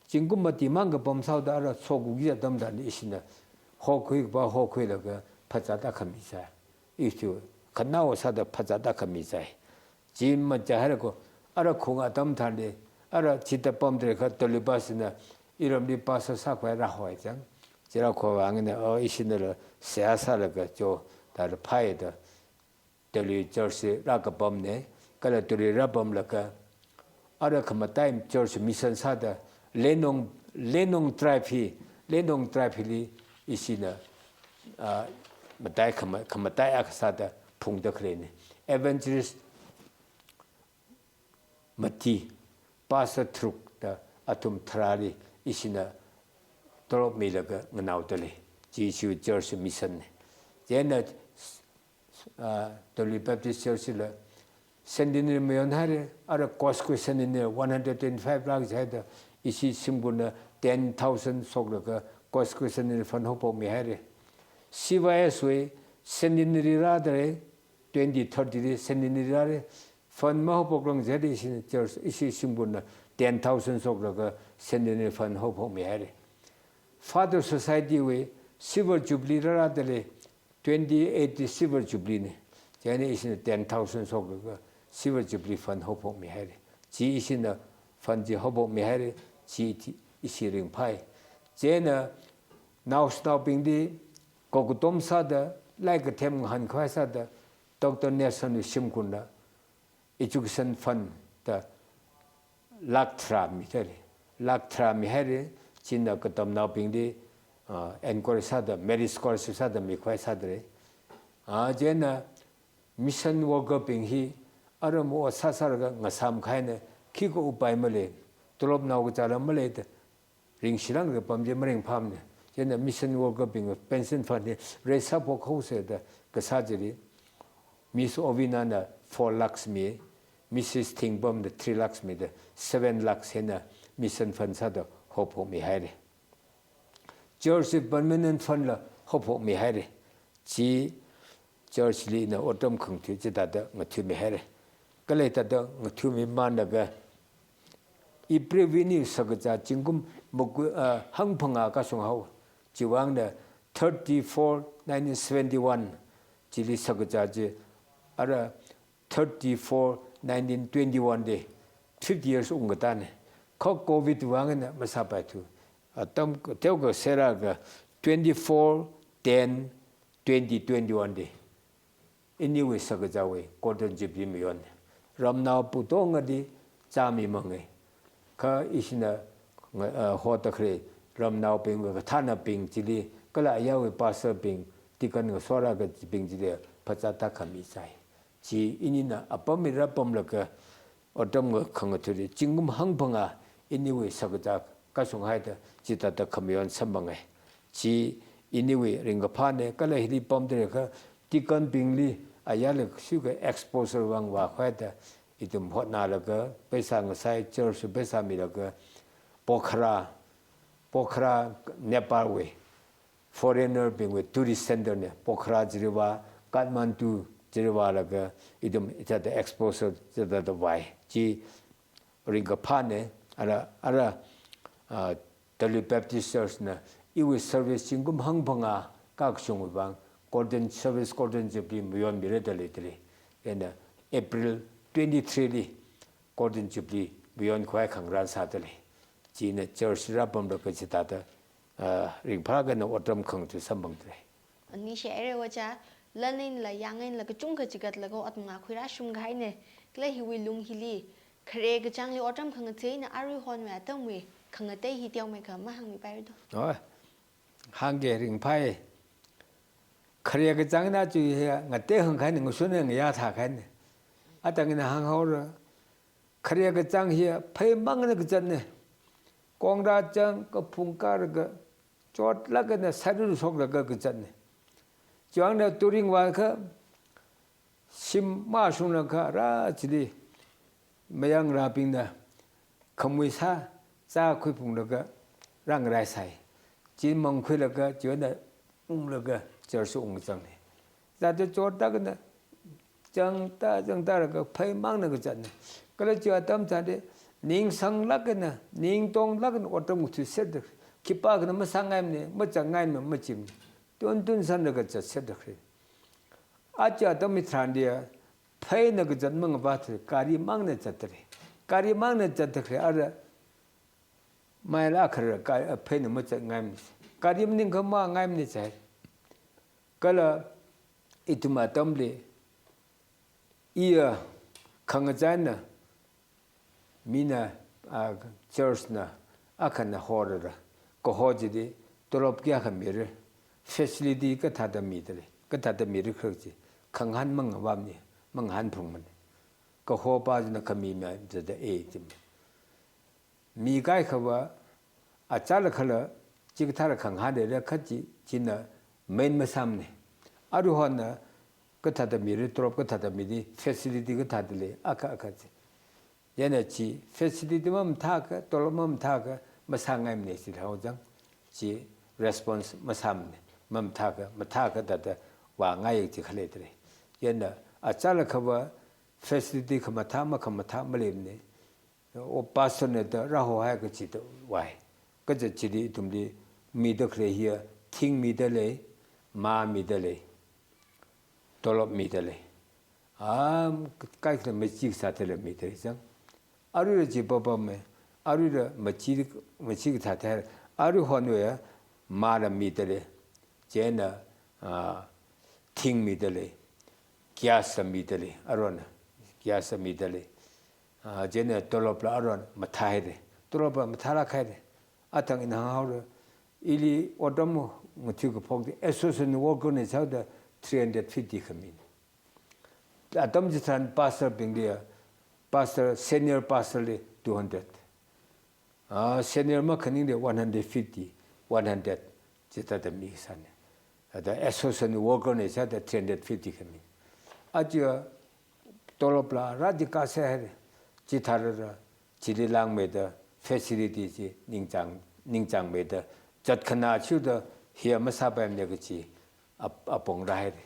zingkum mati mang kapam sāhaoda ara shokki kaja atam tharanli ishina hokhui kapa hokhuilaga phazā tākha michā. Ithum khanao sāda phazā tākha michāi. Chi machāhailakha, ara khong atam tharanli, ara chithā pamdalei kha Tolui pastor na iramli pastor sākhavai rāhoi chang. Chila khovāngna, o, ishinala seihā sālaga cho, thāda phāi da, Tolui church rākapamna, kala Tolui rāpamlaga, ara khamatai church mission sāda, Lenong, Lenong tribe hi, Lenong tribe hili ishina, ah, matai khama-, khamatai akha sāda phungda khaleina. Evangelist mati, pastor tharuk da athum tharāli ishina tolop milaga nganaodalei. Chi ishi church mission na. Chieina, ah, Tolui Baptist Church la Centenary mayonhaira, ara Cosque Centenary one hundred twenty-five lak jihaida, ishi shimkhurna ten thousand shoklaga Cosque Centenary fund haophokmihaira. C Y S wui Centenary rādalei, twenty thirty li Centenary rāra, fund mahaophoklang jihaida ishi church, ishi shimkhurna ten thousand shoklaga Centenary fund haophokmihaira. Father Society wui Silver Jubilee rārādalei, twenty eight li Silver Jubilee na. Chieina ishina ten thousand shoklaga Silver Jubilee fund haophokmihaira. Chi ishina fund chi haophokmihaira, chi thi-, ishi ringphai. Chieina naoshinaobingli kokutom sāda, lairik kathem ngahānkhavai sāda, Doctor Nelson wui shimkhurna education fund da lak tharā mihaira. Lak tharā mihaira, china katamnaobingli, ah, encourage sāda, merit scholarship sāda mikhavai sādalei. Ah, chieina mission worker bing hi, aram ot sāsālaga ngasāmkahaina, khikha upai malei, tolopnao kachāla maleida, ringshilāngda pam chi maringphāmana. Chieina mission worker bing pension fund hi raise sāphok haosa da kasā chili, Miss Ovina na four lakhs mi, Missus Thingpam na three lakhs mida, seven lakhs hina mission fund sāda haophokmihaira. Church permanent fund la haophokmihaira. Chi church li ina otram khangatha chithāda ngathamihai. Kala hithāda ngathamimānlaga April wui ini shakazā zingkum maku-, ah, hangphangā kashung haowa. Chiwui vang eina thirty-four nineteen seventy-one chili shakazā chi, ara thirty-four nineteen twenty-one li fifty years ungkatā eina. Kha covid vang eina masāpaithu. Atam teokha sera kha twenty-four ten twenty twenty-one li iniwui shakazāwui Golden Jubilee mayon. Ramnao putongali zāmimanga. Kha ishina nga-, ah, hoda khalei ramnaobing, kathānabing chili, kala ayarwui pastor bing, deacon ngasora kachibing chili phazā tākhami sai. Chi inina apam mira pamlaga, otram khangathali zingkum hangphangā iniwui shakazā kashunghaida chithāda khamayon samphanga. Chi iniwui ringkaphāna, kala hili pamda khalei deacon bingli ayarli shuka exposure vang vākhuida ithum hotnalaga, pheisā ngasai, church pheisā milaga, Pokhara, Pokhara Nepal wui foreigner bingwui tourist center na, Pokhara chili vā, Kathmandu chili vālaga, ithum hithāda exposure chithāda vāi. Chi ringkaphāna, ara, ara, ah, Dalit Baptist Church na iwui service zingkum hangphangā kashungwui vang Golden Service, Golden Jubilee mayonmira dalei dalei. Ina April twenty-three li Golden Jubilee mayonkhuihai khangarān sāda lei. China church rāpamlaga chithāda, ah, ringphālāk eina otram khangatha samphangda lei. Ningshihaira ojā, lan einala, yang einala, kachungkha chigatlaga ot mangā khuirāshungkahaina, kala hiwui lung hili, khare kachāngli otram khangatha eina aruihonwui atamwui khangatei hi teomeikha mahāngmipaira do. Oh, hāngki ringphāi. Khare kachāng eina chi hi ngatei hāngkahaina, ngashun eina ngayā thākahaina. Atang ina hānghaora. Khare kachāng hi pheimang eina kazatna. Kongra chang kaphung kārlaga, chotlāk eina sairu shoklaga kazatna. Chiwui vang eina touring vākha, shim mashunglaga rā chili mayang rābingna khamui sā, zā khuiphunglaga rāngarai sai. Chi mangkhuilaga, chiwui eina unglaga church ungzangna. Zāda chotlāk eina zangda, zangda laga pheimang eina kazatna. Kala chi atam chili ningsanglāk eina, ningtonglāk eina otram ngathaserda. Khipākhana masāngaimana, mazangngaimana, machimana. Tuntun sanlaga zatserda khalei. Aja atam hitharanli, phei eina kazat mangavāthu, gari mang eina zatda lei. Gari mang eina zatda khalei, ara mile akha rā ka-, phei eina mazatngaimana. Gari maningakha mangaimana sai. Kala ithum atamli, iya khangachāna, mina, ah, church na, akhana horara, kaho chili tolop kayākha mira, facility kathāda mida lei, kathāda mira khala chi, khangahān mangavāmana, mangahānphungmana. Kahopa china khami ma zada e chim. Mikahai khava, achālakhala, chikathāla khangahān leilakha chi, china main masāmana. Aruihonna kathāda mira, tolop kathāda mira, facility kathāda lei, akha akha chi. Chieina chi facility mamathāakha, tolop mamathāakha, masāngaimana chi haozang. Chi response masāmana, mamathāakha, mathāakha thāda vāngai chi khalei tare. Chieina achālakhava facility khamathā, makhamathā maleimana. O pastor na da rāhohai kachi da vāi. Kaja chili ithumli mida khalei hiya, thing mida lei, mā mida lei, tolop mida lei. Am, kaikhana machi kasā thāla mida lei zang. Aruila chi papam me, aruila machi, machi kasā thāla, aruihonwui ya, māla mida lei. Chieina, ah, thing mida lei, gas la mida lei, arona, gas la mida lei. Ah, chieina tolopla aron mathāhaira. Tolopla mathālāk haira. Athang ina hānghaora. Ili otram ngathui kaphokli association worker na chaoda three hundred fifty khamina. Atam chitharan pastor bingli, pastor, senior pastor li two hundred. Ah, senior makhaningli one hundred fifty, one hundred, chithāda mi sāna. Thāda association worker na chaoda three hundred fifty khami. Aja tolopla rādi kasā haira, chitharan chili langmeida facility chi ningchāng, ningchāngmeida, zatkhanā chiuda hiya masāpaimana kachi, ap-, apong rāhaira.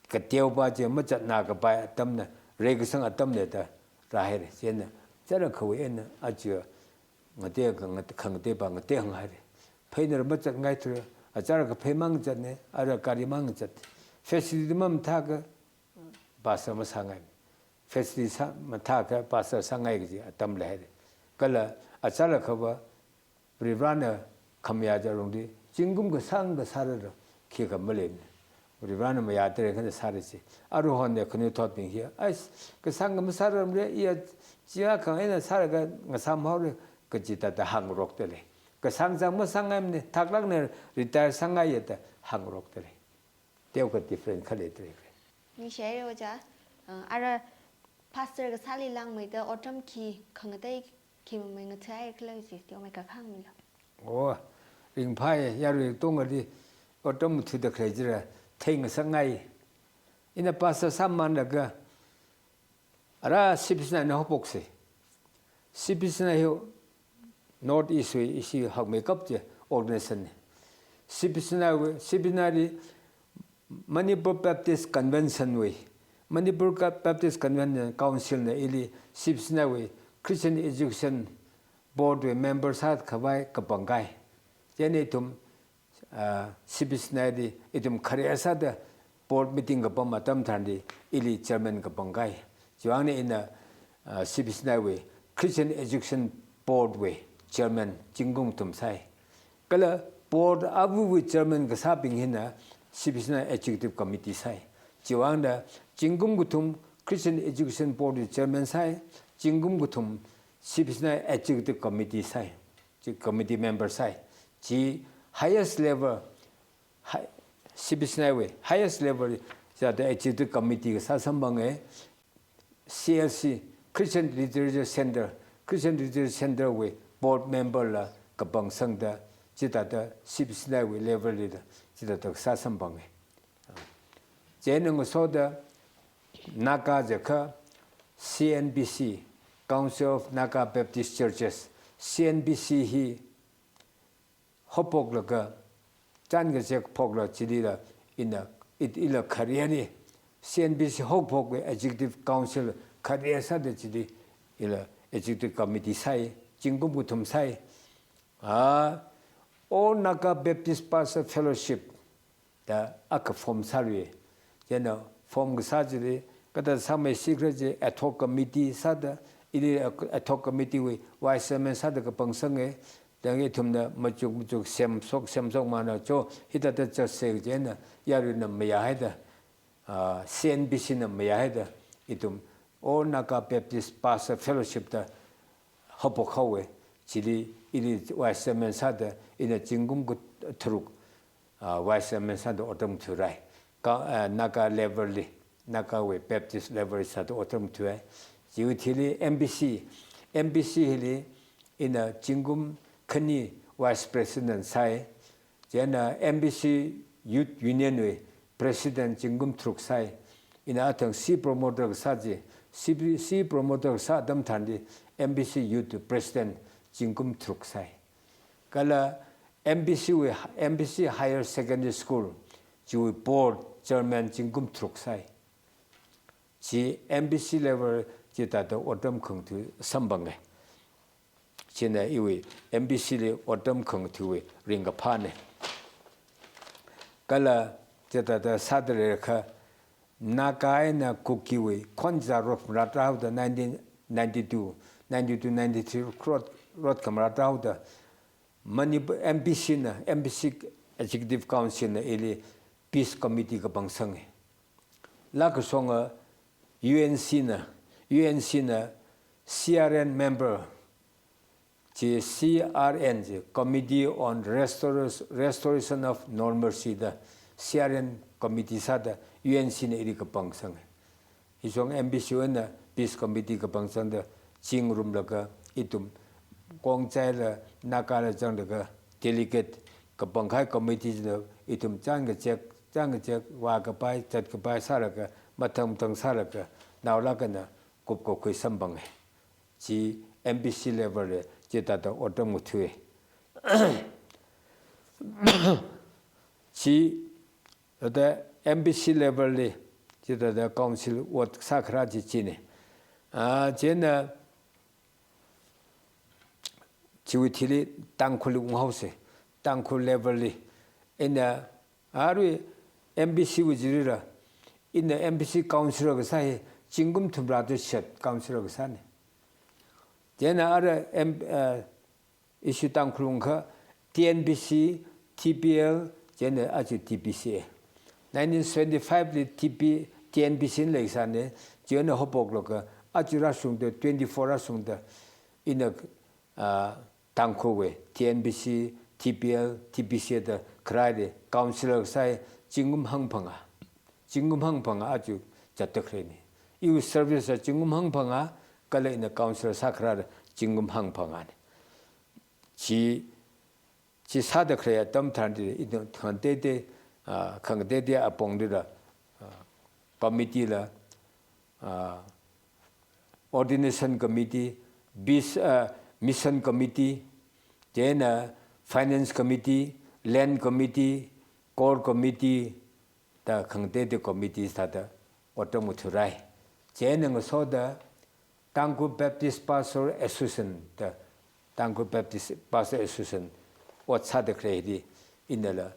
Kateopā chi mazatna kapai atamna, reikasang atamna da rāhaira. Chieina, chara khawui eina, aja ngatei kha ngat-, khangateipā ngatei hānghaira. Pheina mazatngaithura, achara kaphei mang zatna, ara gari mang zat. Facility mamathākha, pastor masāngai. Facility sā, mathākha pastor sāngai kaji atam leira. Kala achara khava, Varivarana khamayā chi arungli, zingkum kasāng kasāra khikha maleimana. Varivarana mayāda reng khana sāra chi. Aruihon ne khanuithotbing hi, "Ai, kasāng kha masāramra, iya, chiya khang eina sālaga ngasāmhaora," kaji thāda hāngrokta lei. Kasāng chang masāngaimana, thaklākna retire sāngaiya da hāngrokta lei. Teokha different khalei tare kre. Ningshihaira ojā, uh, ara pastor kasāli langmeida otram khi khangatei khi mamai ngathai khala chi teomei kakhang milo. Oh, ringphāya, yarui tongli otram thuda khalei chira, theingasakngai. Ina pastor sāmānlaga, ara C P C N I na haophoksa. C P C N I hi North East wui ishi hakmeikap chi organization na. C P C N I wui, C P C N I li Manipur Baptist Convention wui, Manipur Ka-, Baptist Convention Council na ili C P C N I wui Christian Education Board wui member sākhavai kapangkai. Chieina ithum ah, C P C N I li ithum khare sāda board meeting kapam atam tharanli ili chairman kapangkai. Chiwuivang eina ina, ah, C P C N I wui Christian Education Board wui chairman zingkum kathum sāi. Kala board avuwui chairman kasābing hina C P C N I executive committee sāi. Chiwuivang eina zingkum kathum Christian Education Board wui chairman sāi, zingkum kathum C P C N I executive committee sāi. Chi committee member sāi. Chi highest level, hi-, C P C N I wui highest level, chithāda executive committee kasā samphanga, C L C, Christian Literature Center, Christian Literature Center wui board member la kapangsangda, chithāda C P C N I wui level lila, chithāda kasā samphanga. Chieina ngasoda Naga jiakha C N B C, Council of Naga Baptist Churches, C N B C hi haophoklaga, chān kachek phokla chilila ina, it-, ila khare ni, C N B C haophokwui Executive Council khare sāda chili ila Executive Committee sāi, zingkum kathum sāi. Ah, All Naga Baptist Pastor Fellowship da akha form sālui. Chieina form kasā chili, kathāda sāmei sikra chi ad hoc committee sāda, ili ad hoc committee wui vice chairman sāda kapangsanga, da ithumna machuk machuk semshok, semshokmana cho, hithāda zatsa chieina, yaruina mayāhaida, ah, C N B C na mayāhaida, ithum All Naga Baptist Pastor Fellowship da haophok haowa, chili ili vice chairman sāda, ina zingkum katharuk, ah, vice chairman sāda otram thurai. Ka, ah, Naga level li, Naga wui Baptist level sāda otram thuai. Chiwui thili M B C, M B C hili ina zingkum khani vice president sāi. Chieina M B C Youth Union wui president zingkum tharuk sāi. Ina athang C promoter kasā chi, C, C promoter kasā atam tharanli M B C Youth president zingkum tharuk sāi. Kala M B C wui, M B C Higher Secondary School chiwui board chairman zingkum tharuk sāi. Chi M B C level chithāda otram khangatha samphanga. China iwui M B C li otram khangatha wui ringkaphāna. Kala chithāda sāda leilakha, Naga eina Kuki wui khonza rot khamara rāhaoda nineteen ninety-two, ninety-two, ninety-three rot, rot khamara rāhaoda, Manipur M B C na, M B C Executive Council na ili Peace Committee kapangsanga. Laa kashonga U N C na, U N C na C R N member, chi C R N chi, Committee on Restora-, Restoration of Normalcy da, C R N committee sāda U N C na ili kapangsanga. Hishong M B C wui eina Peace Committee kapangsangda, chingrumlaga ithum Khongjaila, Nagala zanglaga delegate kapangkahai committee china ithum chān kachek, chān kachek, vākapai, zatkapai sālaga, mathang mathang sālaga, naolāk eina kupkakhui samphanga. Chi M B C level li chithāda otram ngathai. Chi Thāda M P C level li, chithāda council ot sākharā chi chine. Ah, chieina chiwui thili Tangkhulli unghaose, Tangkhul level li. Ina arui M P C wui chilila, ina M P C councillor kasā hi zingkum thumrā tui shat councillor kasāne. Chieina ara M-, eh, ishi Tangkhul ungkha T N P C, T P L, chieina aja T P C A. Nineteen seventy-five li T P, T N P C na leisāne, chieina haophoklaga aja rāshungda, twenty-four rāshungda, ina, ah, Tangkhulwui T N P C, T P L, T P C A da kharāli councillor kasā hi zingkum hangphangā, zingkum hangphangā aja zatda khaleine. Iwui service a zingkum hangphangā, kala ina councillor sākharāla zingkum hangphangāne. Chi, chi sāda khalei atam tharan chi, ina khangateitei, ah, khangateitei apong chila, ah, committee la, ah, ordination committee, bis-, ah, mission committee, chieina finance committee, land committee, core committee, da khangateitei committee sāda otram ngathārai. Chieina ngasoda Tangkhul Baptist Pastor Association da, Tangkhul Baptist Pastor Association ot sāda khaleili, inala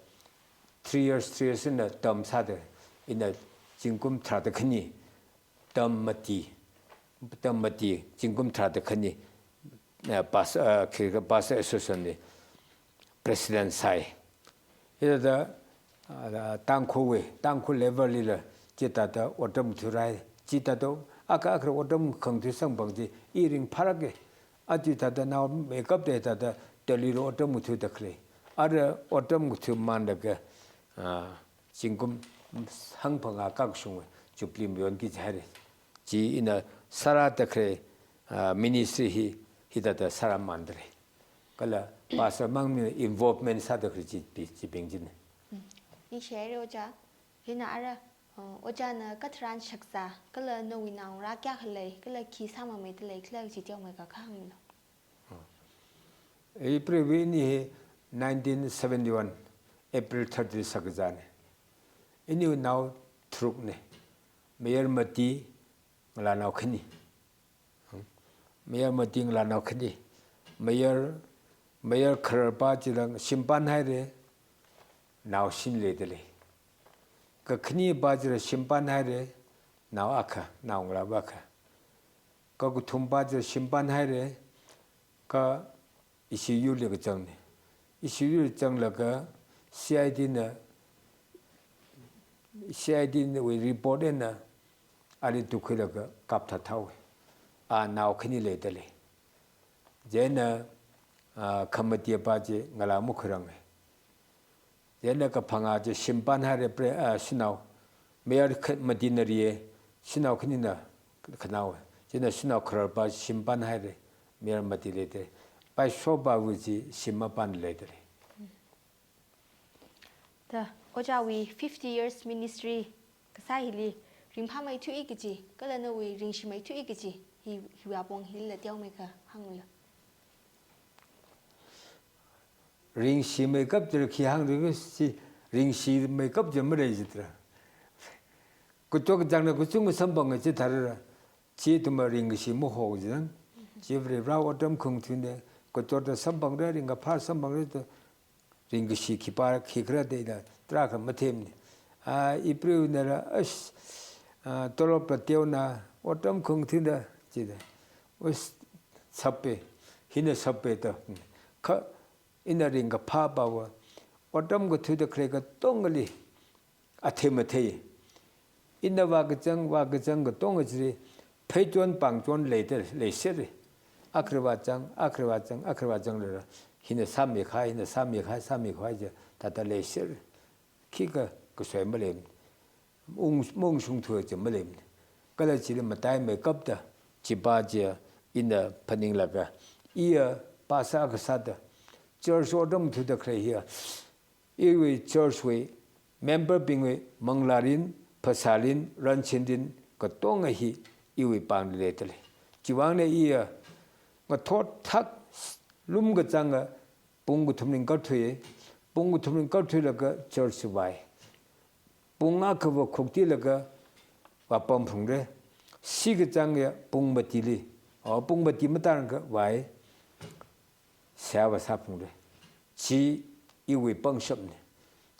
three years, three years ina term sāda, ina zingkum tharāda khani, term mati, term mati, zingkum tharāda khani, eh, pas-, eh, khi-, Pastor Association li president sāi. Hithāda, ah, Tangkhulwui, Tangkhul level lila, chithāda otram ngathārai, chithāda akha akha otram khangathā samphang chi, i ringphālāke. Aja thāda naomeikapta thāda Delhi li otram ngathāda khalei. Ara otram ngathāmanlaga, ah, zingkum hangphangā kakashung Jubilee mayonki jihaire. Chi ina sārāda khalei, ah, ministry hi, hithāda sārāmandalei. Kala pastor mang mi involvement sāda khalei chi pi, chibing chine. Mm. Ningshihaire ojā. Hina ara, uh, ojāna katharan shakzā, kala nawui naongarā kayākha lei, kala khi sāmameida leikhala kaji teomeikha hānglu. April wui ini hi nineteen seventy-one, April thirty shakzāne. Iniwui nao tharukne. Mayar mati, ngalānao khani. Hmm. Mayar mati, ngalānao khani. Mayar, mayar khararpa chila shimpānhaire, nao shini leidalei. Kakhanipa chila shimpānhaire, nao akha, naongalāva akha. Kakathumpa chila shimpānhaire, kha I C U li kazangne. I C U li zanglaga C I D na, C I D nawui report eina ali tukhuilaga kapthathaowe. A nao khani leidalei. Chieina, ah, khamatipa chi ngalā makhuirange. Chieina kaphangā chi shimpānhaire pre-, ah, shanao. Mayar kha-, matina riye, shanao khanina khanaowe. Chieina shanao khararpa shimpānhaire, mayar mati leidalei. Paishopawui chi shim mapānda leidalei. Da, ojāwui fifty years ministry kasā hili, ringphāmeithui kaji, kala nawui ringshimeithui kaji, hi, hiwui apong hila teomeikha hānglu. Ringshimeikap chila khi hānglu kaji, ringshimeikap chila malei jitra. Kachot kachāngna kachungkha samphanga chitharan, chithumva ringkashi maho jina. Chi Varivara otram khangathāne, kachotda samphangra, ringkaphā samphangra da, ringkashi khipā khikhala da ina tarākha mathemne. Ah, April nala, ash, ah, tolopla teona, otram khangathāna, chida. Ash, sape, hina sape da. Kha, ina ringkaphāpava, otram ngathāda khalei katongali, athei mathei. Ina vākazang, vākazang katonga chili, pheichon pāngchon leida, leisera. Akhariva zang, akhariva zang, akhariva zang leira. Hina sāmikahai, hina sāmikahai, sāmikahai chi, thāda leisera. Khikha kasoi maleimana. Ung, maungshungthu chi maleimana. Kala chili mataimeikapta, chipa chi ina phaninglaga, iya pastor akha sāda, church otram ngathāda khalei hiya, iwui church wui member bingwui manglārin, phasārin, ranshinrin, katonga hi iwui pāngli leidalei. Chiwui vangna iya ngathot thak lum kazanga pung kathum ringkathui, pung kathum ringkathuilaga church vāi. pung akhava khuktilaga vāpamphungra. Sikachāng ya pung matili. O, pung mati matānga vāi. Seihā vāsāphungra. Chi iwui pangshapna.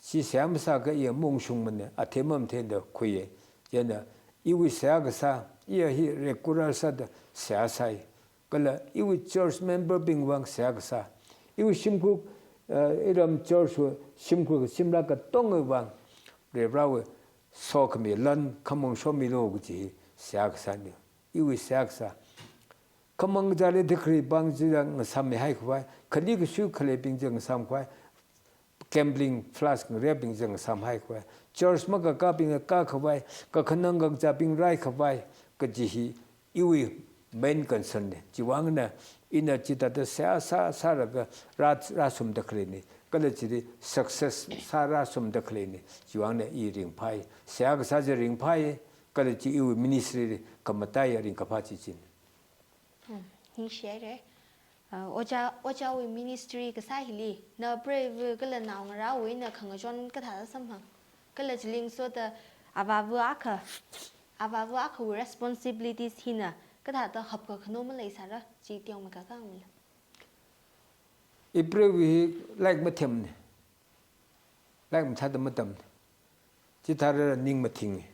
Chi seihā masāakha iya maungshungmana, athei mamatheida khuiya. Chieina iwui seihā kasā, iya hi regular sāda seihā sai. Kala iwui church member bing vang seihā kasā. Iwui shimkhur, eh, iram church wui shimkhur shimla katongwui vang Varivarāwui sokhami lan khamong shomilu kaji hi seihā kasāna. Iwui seihā kasā. Khamang kazāli takri bang chila ngasāmihai khavai, khali kashui khaleibing chi ngasām khavai, gambling flask ngareabing chi ngasāmhai khavai, church makakābing kā khavai, kakhanang kakazābing rai khavai, kaji hi iwui main concern na. Chiwuivangna ina chithāda seihā sā, sālaga rā, rāshungda khaleina. Kala chili success sā rāshungda khaleina. Chiwuivangna i ringphai. Seihā kasā chi ringphai. Kala chi iwui ministry li khamataiya ringkaphā chi china. Hmm, ningshihaira. Ah, ojā, ojāwui ministry kasā hili, na preiva kala naongarāwui eina khangachon kathāda samphang. Kala chili ngasoda avāva akha, avāva akhawui responsibilities hina kathāda hapkakhano maleisāra, chi teomeikha kahāngmilu. Ipreiva hi lairik mathemna. Lairik mathāda matamna. Chithāra ning mathinga.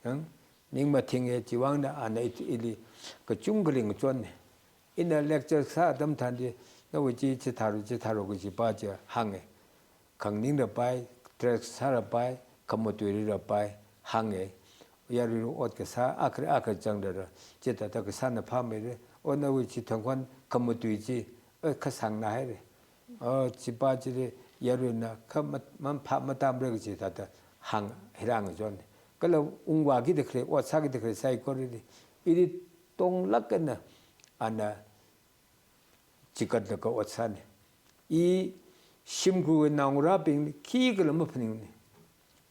Yang, ning mathinga chiwuivangna ana it-, ili kachungkhali ngachonna. Ina lecture sā atam tharanli, nawui chi chithāra, chithāra kajipa chi hānga. Khangning rāpai, dress sā rāpai, khamatui rāpai, hānga. Yaruili ot kasā, akhar, akhar chang rāra. Chithāda kasāna phāmeira. O nawui chi thangkhan khamatui chi, eh, kasāngna haira. O, chipa chili yaruina kha mat-, man phā matamra kaji thāda hāng hirang chon. Kala ungvākida khalei, ot sākida khalei saikorali, ili tonglāk eina ana chikatlaga ot sāna. I shimkhurwui naongarābingli khikhala maphaningmana.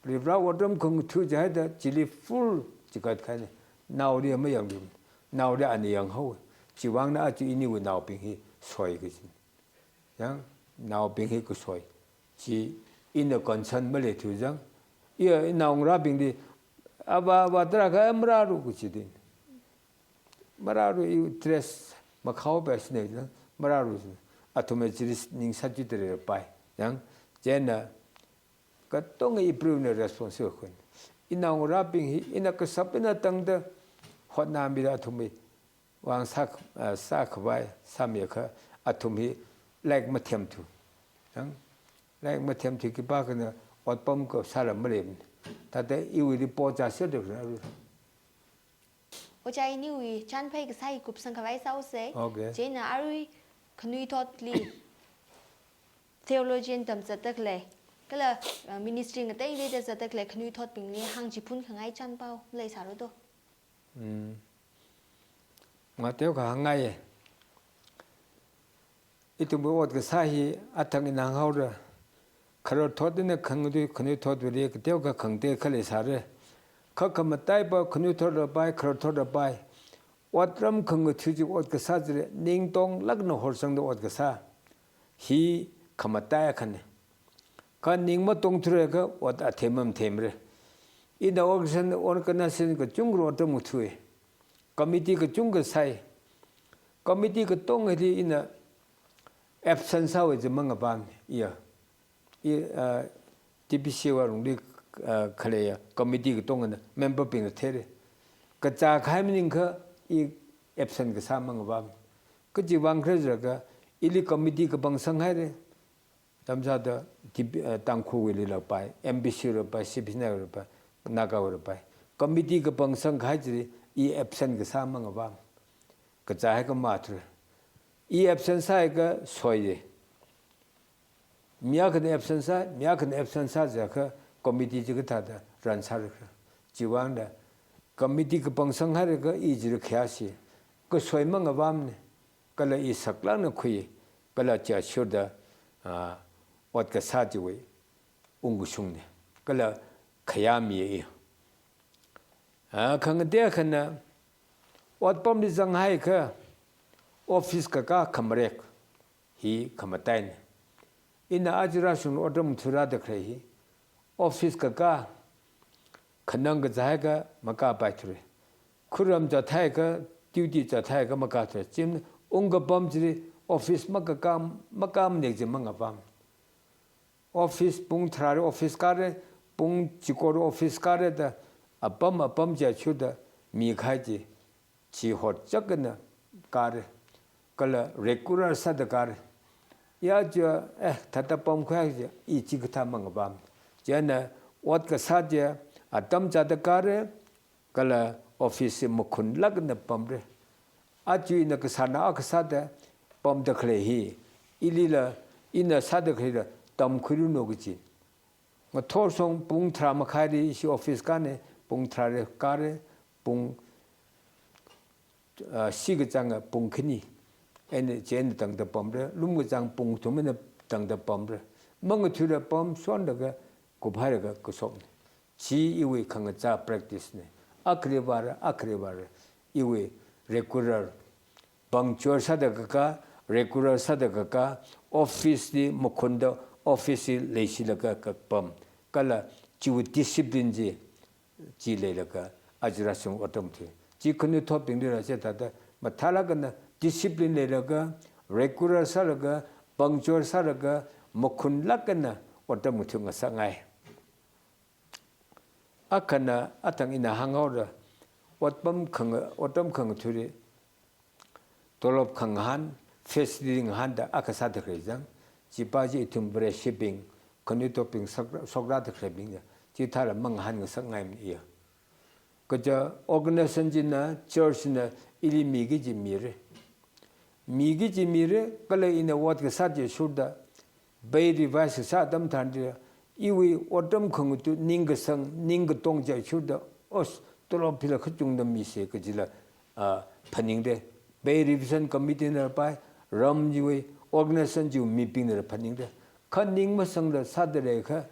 Varivarā otram khangatha jihaida chili full chikat kahaina. Naoli mayanglu. Naoli ana yanghaowa. Chiwuivangna aja iniwui naobing hi soi kajina. Yang, naobing hi kasoi. Chi ina concern maleithu jang. Iya, inaongarābingli, avā, avā tarākha marālu kajidin. Marālu, i dress makhao pa sine jang, marālu jang. Athumwui chili ning sāchithei rāpai. Yang, chieina katonga ipreivana responsible khuina. Inaongarābing hi, ina kashap eina tangda hotnāmida athumwui vang sā, ah, sākhavai, sāmiakha athum hi lairik mathemthu. Yang, lairik mathemthu khipākhana otpam kasāla maleimana. Thāda iwuili pocha sāda khana. Ojā iniwui chānphai kasā hi kupsangkhavai sāhaosa. Okay. Chieina arui khanuithotli theologian tamzatda khalei, kala, uh, ministry ngateiteida zatda khalei khanuithotbingli hāngchiphun khangai chānpao maleisāra do? Hmm. Ngateokha hāngngaiya. Ithumwui ot kasā hi athang ina hānghaora. Khararthot eina khangatui khanuithotwuili kateokha khangatei khalei sāra. Kha khamataipa khanuithot rāpai, khararthot rāpai. Otram khangatha chi ot kasā chili, ning tonglākna horsangda ot kasā hi khamatai akhana. Kha ning matongthuakha ot athei mamatheimara. Ina organization, organization kachungkha otram ngathai. Committee kachungkha sai. Committee katongli ina absent sāhaowa chi mangapam, iya. I, ah, T B C wui alungli, ah, khalei committee katongana member bingna theira. Kazā kahai maningakha i absent kasā mangapam. Kajiwuivang khala jiakha, ili committee kapangsang haira. Tamsāda T B, eh, Tangkhulwuili rāpai, M B C rāpai, C P C na rāpai, Naga rāpai. Committee kapangsang kahai chili i absent kasā mangapam. Kazāhai kamathura. I absent sāhaiakha soiya. Mi akhana absent sā, mi akhana absent sā jiakha committee chi kathāda run sāra khala. Chiwuivangna committee kapangsang haira kha i chili khayāsi. Kasoi mangapamna. Kala i saklākna khui, kala chashurda, ah, ot kasā chiwui ungkashungna. Kala khayāmiya i. Ah, khangatei akhana, otpamli zanghaiakha, office kakā khamarek hi khamataina. Ina aja rāshung otram ngathara da khalei hi. Office kakā, khanang kazā haiakha makāpaithura. Khuram zathai akha, duty zathai akha makāthura. Chieina ungkapam chili office makakam, makāmane kaji mangapam. Office pung tharāli office kāra, pung chikora office kāra da, apam apam chi achuda mikahai chi, chi hotchakna kāra. Kala regular sāda kāra. Ya chi, eh, thāda pamkhui chi, i chikathā mangapam. Chieina ot kasā chi, atam chāda kāra, kala office chi makhunlākna pamra. Aja ina kasāna akha sāda pamda khalei hi, ilila ina sāda khaleila tamkhuiranu kaji. Ngathor shong pung tharā makhaili ishi office kāna, pung tharāli kāra, pung, ah, shi kachānga pung khani eina, chieina tangda pamra, lum kachāng pung thum eina tangda pamra. Mangathuila pamshonlaga kuphailaga kashokna. Chi iwui khangachā practice na. Akhali vāra, akhali vāra. Iwui regular, punctual sāda kakā, regular sāda kakā, office li makhunda, office li leishilaga kapam. Kala chiwui discipline chi, chi leilaga, aja rāshung otram thui. Chi khanuithotbinglila chithāda mathālāk eina discipline leilaga, regular sālaga, punctual sālaga, makhunlāk eina otram thui ngasakngai. Akhana athang ina hānghaora, otpam khang-, otram khangathuili, tolop khangahān, facility ngahānda akha sāda khalei chang, chipa chi ithum Vareshibing, khanuithotbing shok-, shokrāda khaleibing ya, chithāla mangahān ngasakngaimana ya. Kaja organization china, church na, ili miki kaji mira. Miki kaji mira, kala ina ot kasā chi shurda, pay revise kasā atam tharanli, iwui otram khangathu ningkasang, ningkatong chi shurda, os, tolop hila kachungda misa kajila, ah, phaningra. Pay revision committee nala pai, ram chiwui, organization chiwui mibingna phaningra. Kha ning masangla sāda leiakha,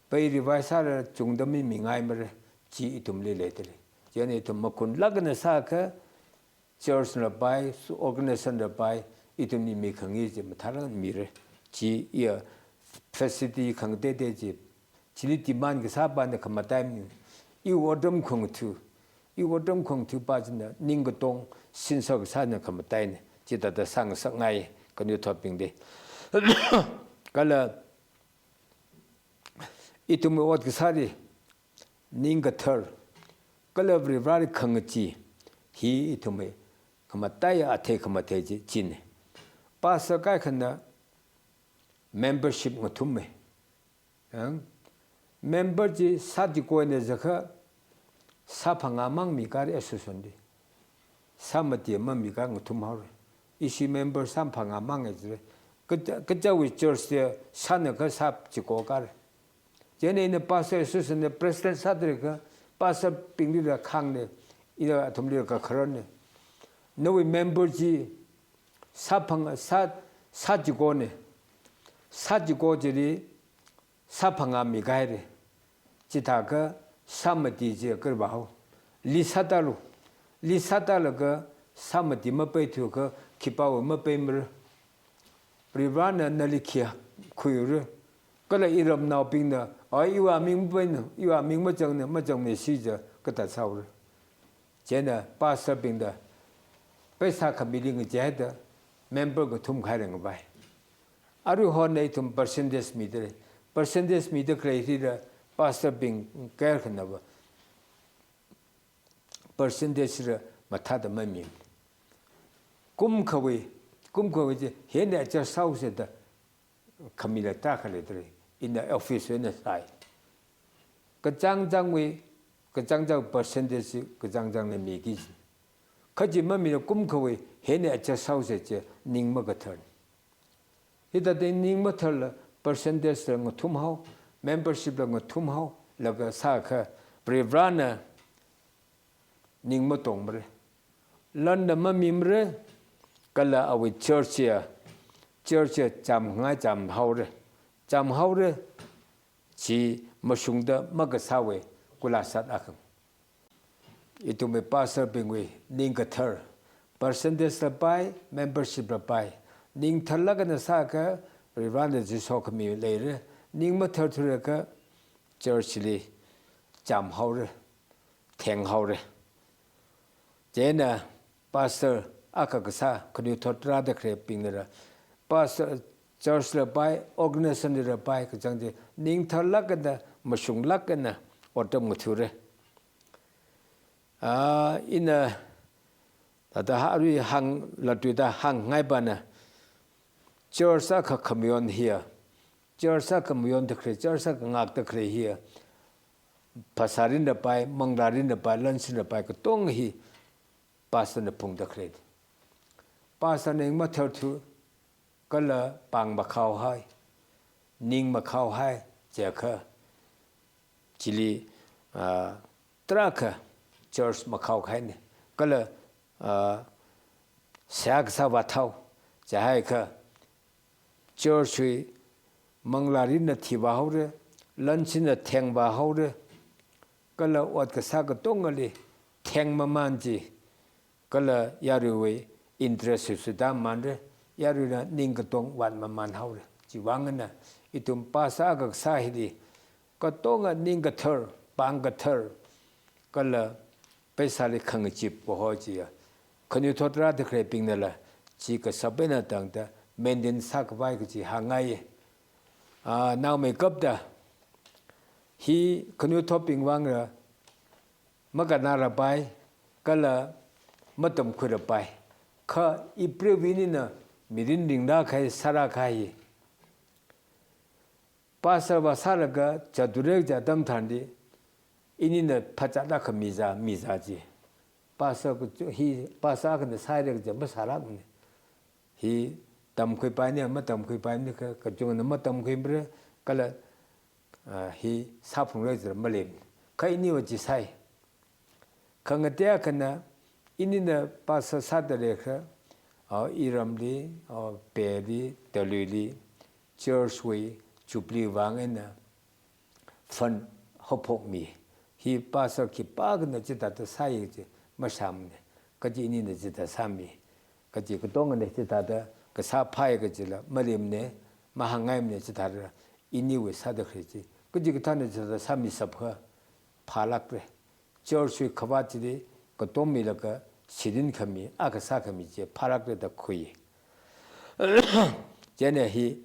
pay revise sāla chungda mi mingaimara, chi ithumli leidalei. Chieina ithum makhunlāk eina sāakha, church nala pai, organization nala pai, ithumli mikhangai chi mathālāk mira. Chi iya facility khangateitei chi, chili demand kasāpana khamataimana. Iwui otram khangathu, iwui otram khangathupa china ningkatong, sinsā kasāna khamataina. Chithāda sāngasakngai khanuithotbingli. Kala ithumwui ot kasāli, ningkathar, kala Varivarali khangachee, hi ithumwui khamataiya athei khamathei chi, china. Pastor kaikhana membership ngathuma. Ang, member chi sā chikoina jiakha, sā phangā mang mikāra association li. Sā mati mamikā ngathum haora. Ishi member sā phangā manga jira. Kaja, kajawui church li sāna kha sā chiko kāra. Chieina ina pastor association li president sāda leiakha, pastor binglila khāngna, ila athumlila kakhararna. Nawui member chi sā phang-, sā, sā chikona. Sā chiko chili sā phangā mihaira. Chithākha sā mati chi kharvāhao. Li sātālu. Li sātālaga sā mati mapeithuakha khipāwui mapeimara. Varivarana nali khi khuira. Kala iramnaobingna, ai, iwui aming mapeina, iwui aming machangna, machangmasi jiakha kathā sāhaora. Chieina pastor bingna paisa khamili ngacheida member ngathum khaira ngavai. Aruihon ithum percentage mida lei. Percentage mida khalei hila pastor bing kaikhanava percentage la mathāda mami. Kum khavai, kum khavai chi hina adjust sāhaosa da khamila tarākha leidalei. Ina office eina sai. Kachāng chāngwui, kachāng chāng percentage kachāng chāngna miki. Kha chi mamila kum khavai hina adjust sāhaosa chi ning makatharna. Hithāda ning matharla percentage la ngathumhao, membership la ngathumhao, laga sākha Varivarana ning matongmara. Lanla mamimara, kala awui church ya, church ya chāmngai chāmhaora. Chāmhaora, chi mashungda makasāwui kulasat akhang. Ithumwui pastor bingwui ningkathar, percentage la pai, membership la pai. Ning tharlāk eina sākha, Varivarana chi sokhami leira. Ning matharthuakha, church li chāmhaora, thenghaora. Chieina pastor akha kasā khanuithot rāda khaleibingnala, pastor, church la pai, organization la pai, kachang chi ningtharlāk eina, mashunglāk eina otram ngathara. Ah, ina thāda ha arui hānglatluida hāngngaipana, church akha khamayon hiya, church akha mayonda khalei, church akha ngākda khalei hiya, phasārinla pai, manglārinla pai, lansinla pai, katonga hi pastor na phungda khalei. Pastor na ning matharthu, kala pāng makhaohai, ning makhaohai, jiakha, chili, ah, tarākha church makhaokahaina, kala, ah, seihā kasā vāthao, jihaikha, church wui manglārinla thivāhaora, lansinla thengvāhaora, kala ot kasā katongali thengmaman chi, kala yaruiwui interest suda manra, yaruina ning katong vātmamanhaora. Chiwuivang eina ithum pastor akha kasā hili, katonga ning kathar, pāng kathar, kala pheisāli khangachip kaho chiya, khanuithot rāda khaleibingnala chi kashap eina tangda maintain sākhavai kaji hāngngai. Ah, naomeikapta hi khanuithotbing vangla makannāla pai, kala matamkhuila pai. Kha ipreivawui ningna mirin ringrākahai, sārākahai. Pastor vāsālaga zatdalei kaji atam tharanli, inina phazat akha mizā, mizā ji. Pastor kachu-, hi pastor akhana sāhaira kaja masālākmana. Hi tamkhuipaini, matamkhuipaini, ka-, kachungana matamkhuimara, kala, ah, hi sāphungra jila maleimana. Kha iniva chi sāi. Khangatei akhana, inina pastor sāda leikha, ah, iramli, ah, Peli, Taluili, church wui jubilee vang eina fund haophokmi. Hi pastor khipākhana chithāda sāi kaji mashāmana. Kaji inina chithāda sāmi. Kaji katongana chithāda kasā phāi kajila maleimana, mahāngngaimana chithāda iniwui sāda khalei chi. Kachikathāna chithāda sāmishapkha phālākra. Church wui khavāt chili katom milaga shirin khami, akha sākhami chi phālākra da khui. Chieina hi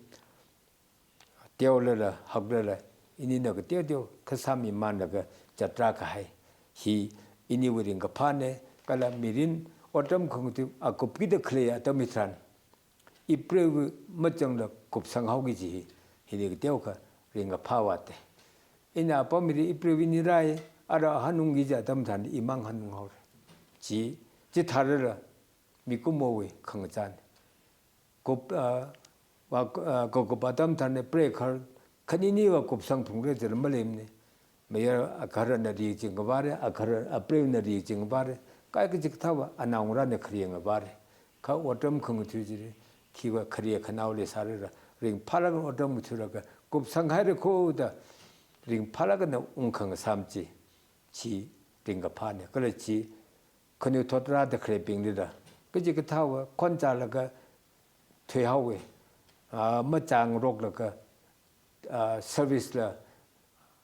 teolala, haklala, inina kateo teo kasāmimanlaga zatrākahai. Hi iniwui ringkaphāna, kala mirin otram khangatha akupkida khalei atam hitharan, ipreiva machangla kupsanghaoki kaji hi, hili kateokha ringkaphā vāta. Ina apam hili ipreiva ini rāi, ara hanungki kaji atam tharan imang hanunghaora. Chi, chithārala mikumowui khangachāna. Kup, ah, vā, ah, kakup atam tharan preikhar khaniniva kupsang phungra jila maleimana. Mayar agahara nali chingvāra, agahara, apreivana li chingvāra. Kha kachikathāva anaongarāna khare ngavāra. Kha otram khangatha chili, khiva khare khanaoli sārala, ringphālāk eina otram ngathalaga, kupsanghaira kho da, ringphālāk eina ungkhangasam chi, chi ringkaphāna. Kala chi, khanuithot rāda khaleibinglila, kachikathāva khonchālaga thuihaowa, ah, machāngaroklaga, ah, service la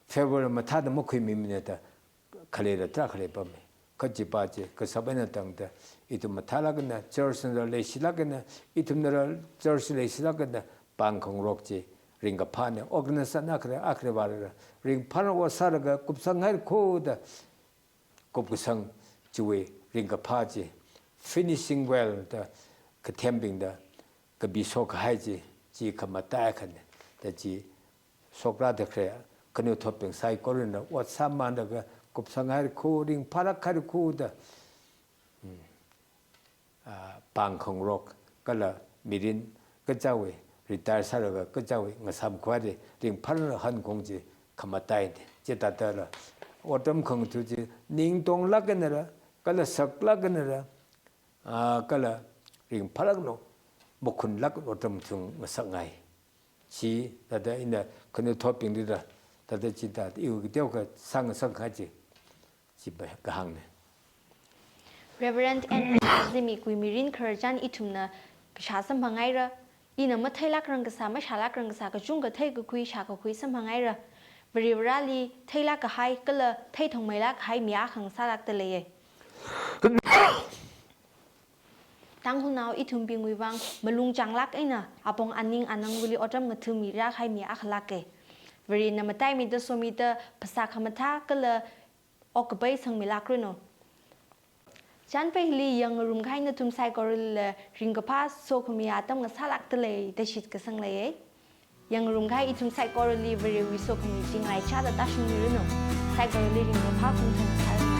favor mathāda makhuimimana da khaleila tarākha leipama. Kajipa chi kashap eina tangda ithum mathālāk eina, church nala leishilāk eina, ithumnala church leishilāk eina pāng khangarok chi ringkaphāna. Organization akhara, akhara vālala ringphālāk eina ot sālaga kupsanghaira kho da, kupkasang chiwui ringkaphā chi, finishing well da kathembingna kapishokkahai chi, chi khamataiya akhana. Da chi shokrāda khalei khanuithotbing saikoranala ot sāmanlaga kupsanghaira kho, ringphālākhaira kho da, hmm, ah, pāng khangarok kala mirin kachāwui, retire sālaga kachāwui ngasāmkhavai ringphālāk eina hanungkhaung chi khamataina. Chithādala otram khangatha chi ningtonglāk einala, kala saklāk einala, ah, kala ringphālāk eina, makhunlāk eina otram ngathang ngasakngai. Chi, thāda ina khanuithotbinglila, thāda chithāda iwui kateokha sāngasakngai chi, chi pa kahāngna. Reverend N. Zimikwui mirin khararchan ithumna kashā samphangngaira, ina matheilākrang kasā, mashālākrang kasā, kachungkha theikakhui, shākakhui samphangngaira. Varivarali theilāk kahai kala theithongmeilāk kahai mi akha ngasālākda leiya. Tangkhulnao ithumbingwui vang malung changlāk eina apong aning anangwuili otram ngathāmira kahai mi akhalāka. Varena mataimida somida phasā khamathā kala okkapai sangmilākranu. Chānpei hili yangngarum kahai nathum saikorali ringkaphā sokhami atam ngasālākda lei da shitkasang leiya. Yangngarum kahai ithum saikorali Varewui sokhami chi ngalaichāda tāshungmiranu. Saikorali ringkaphā phungthan sāranu.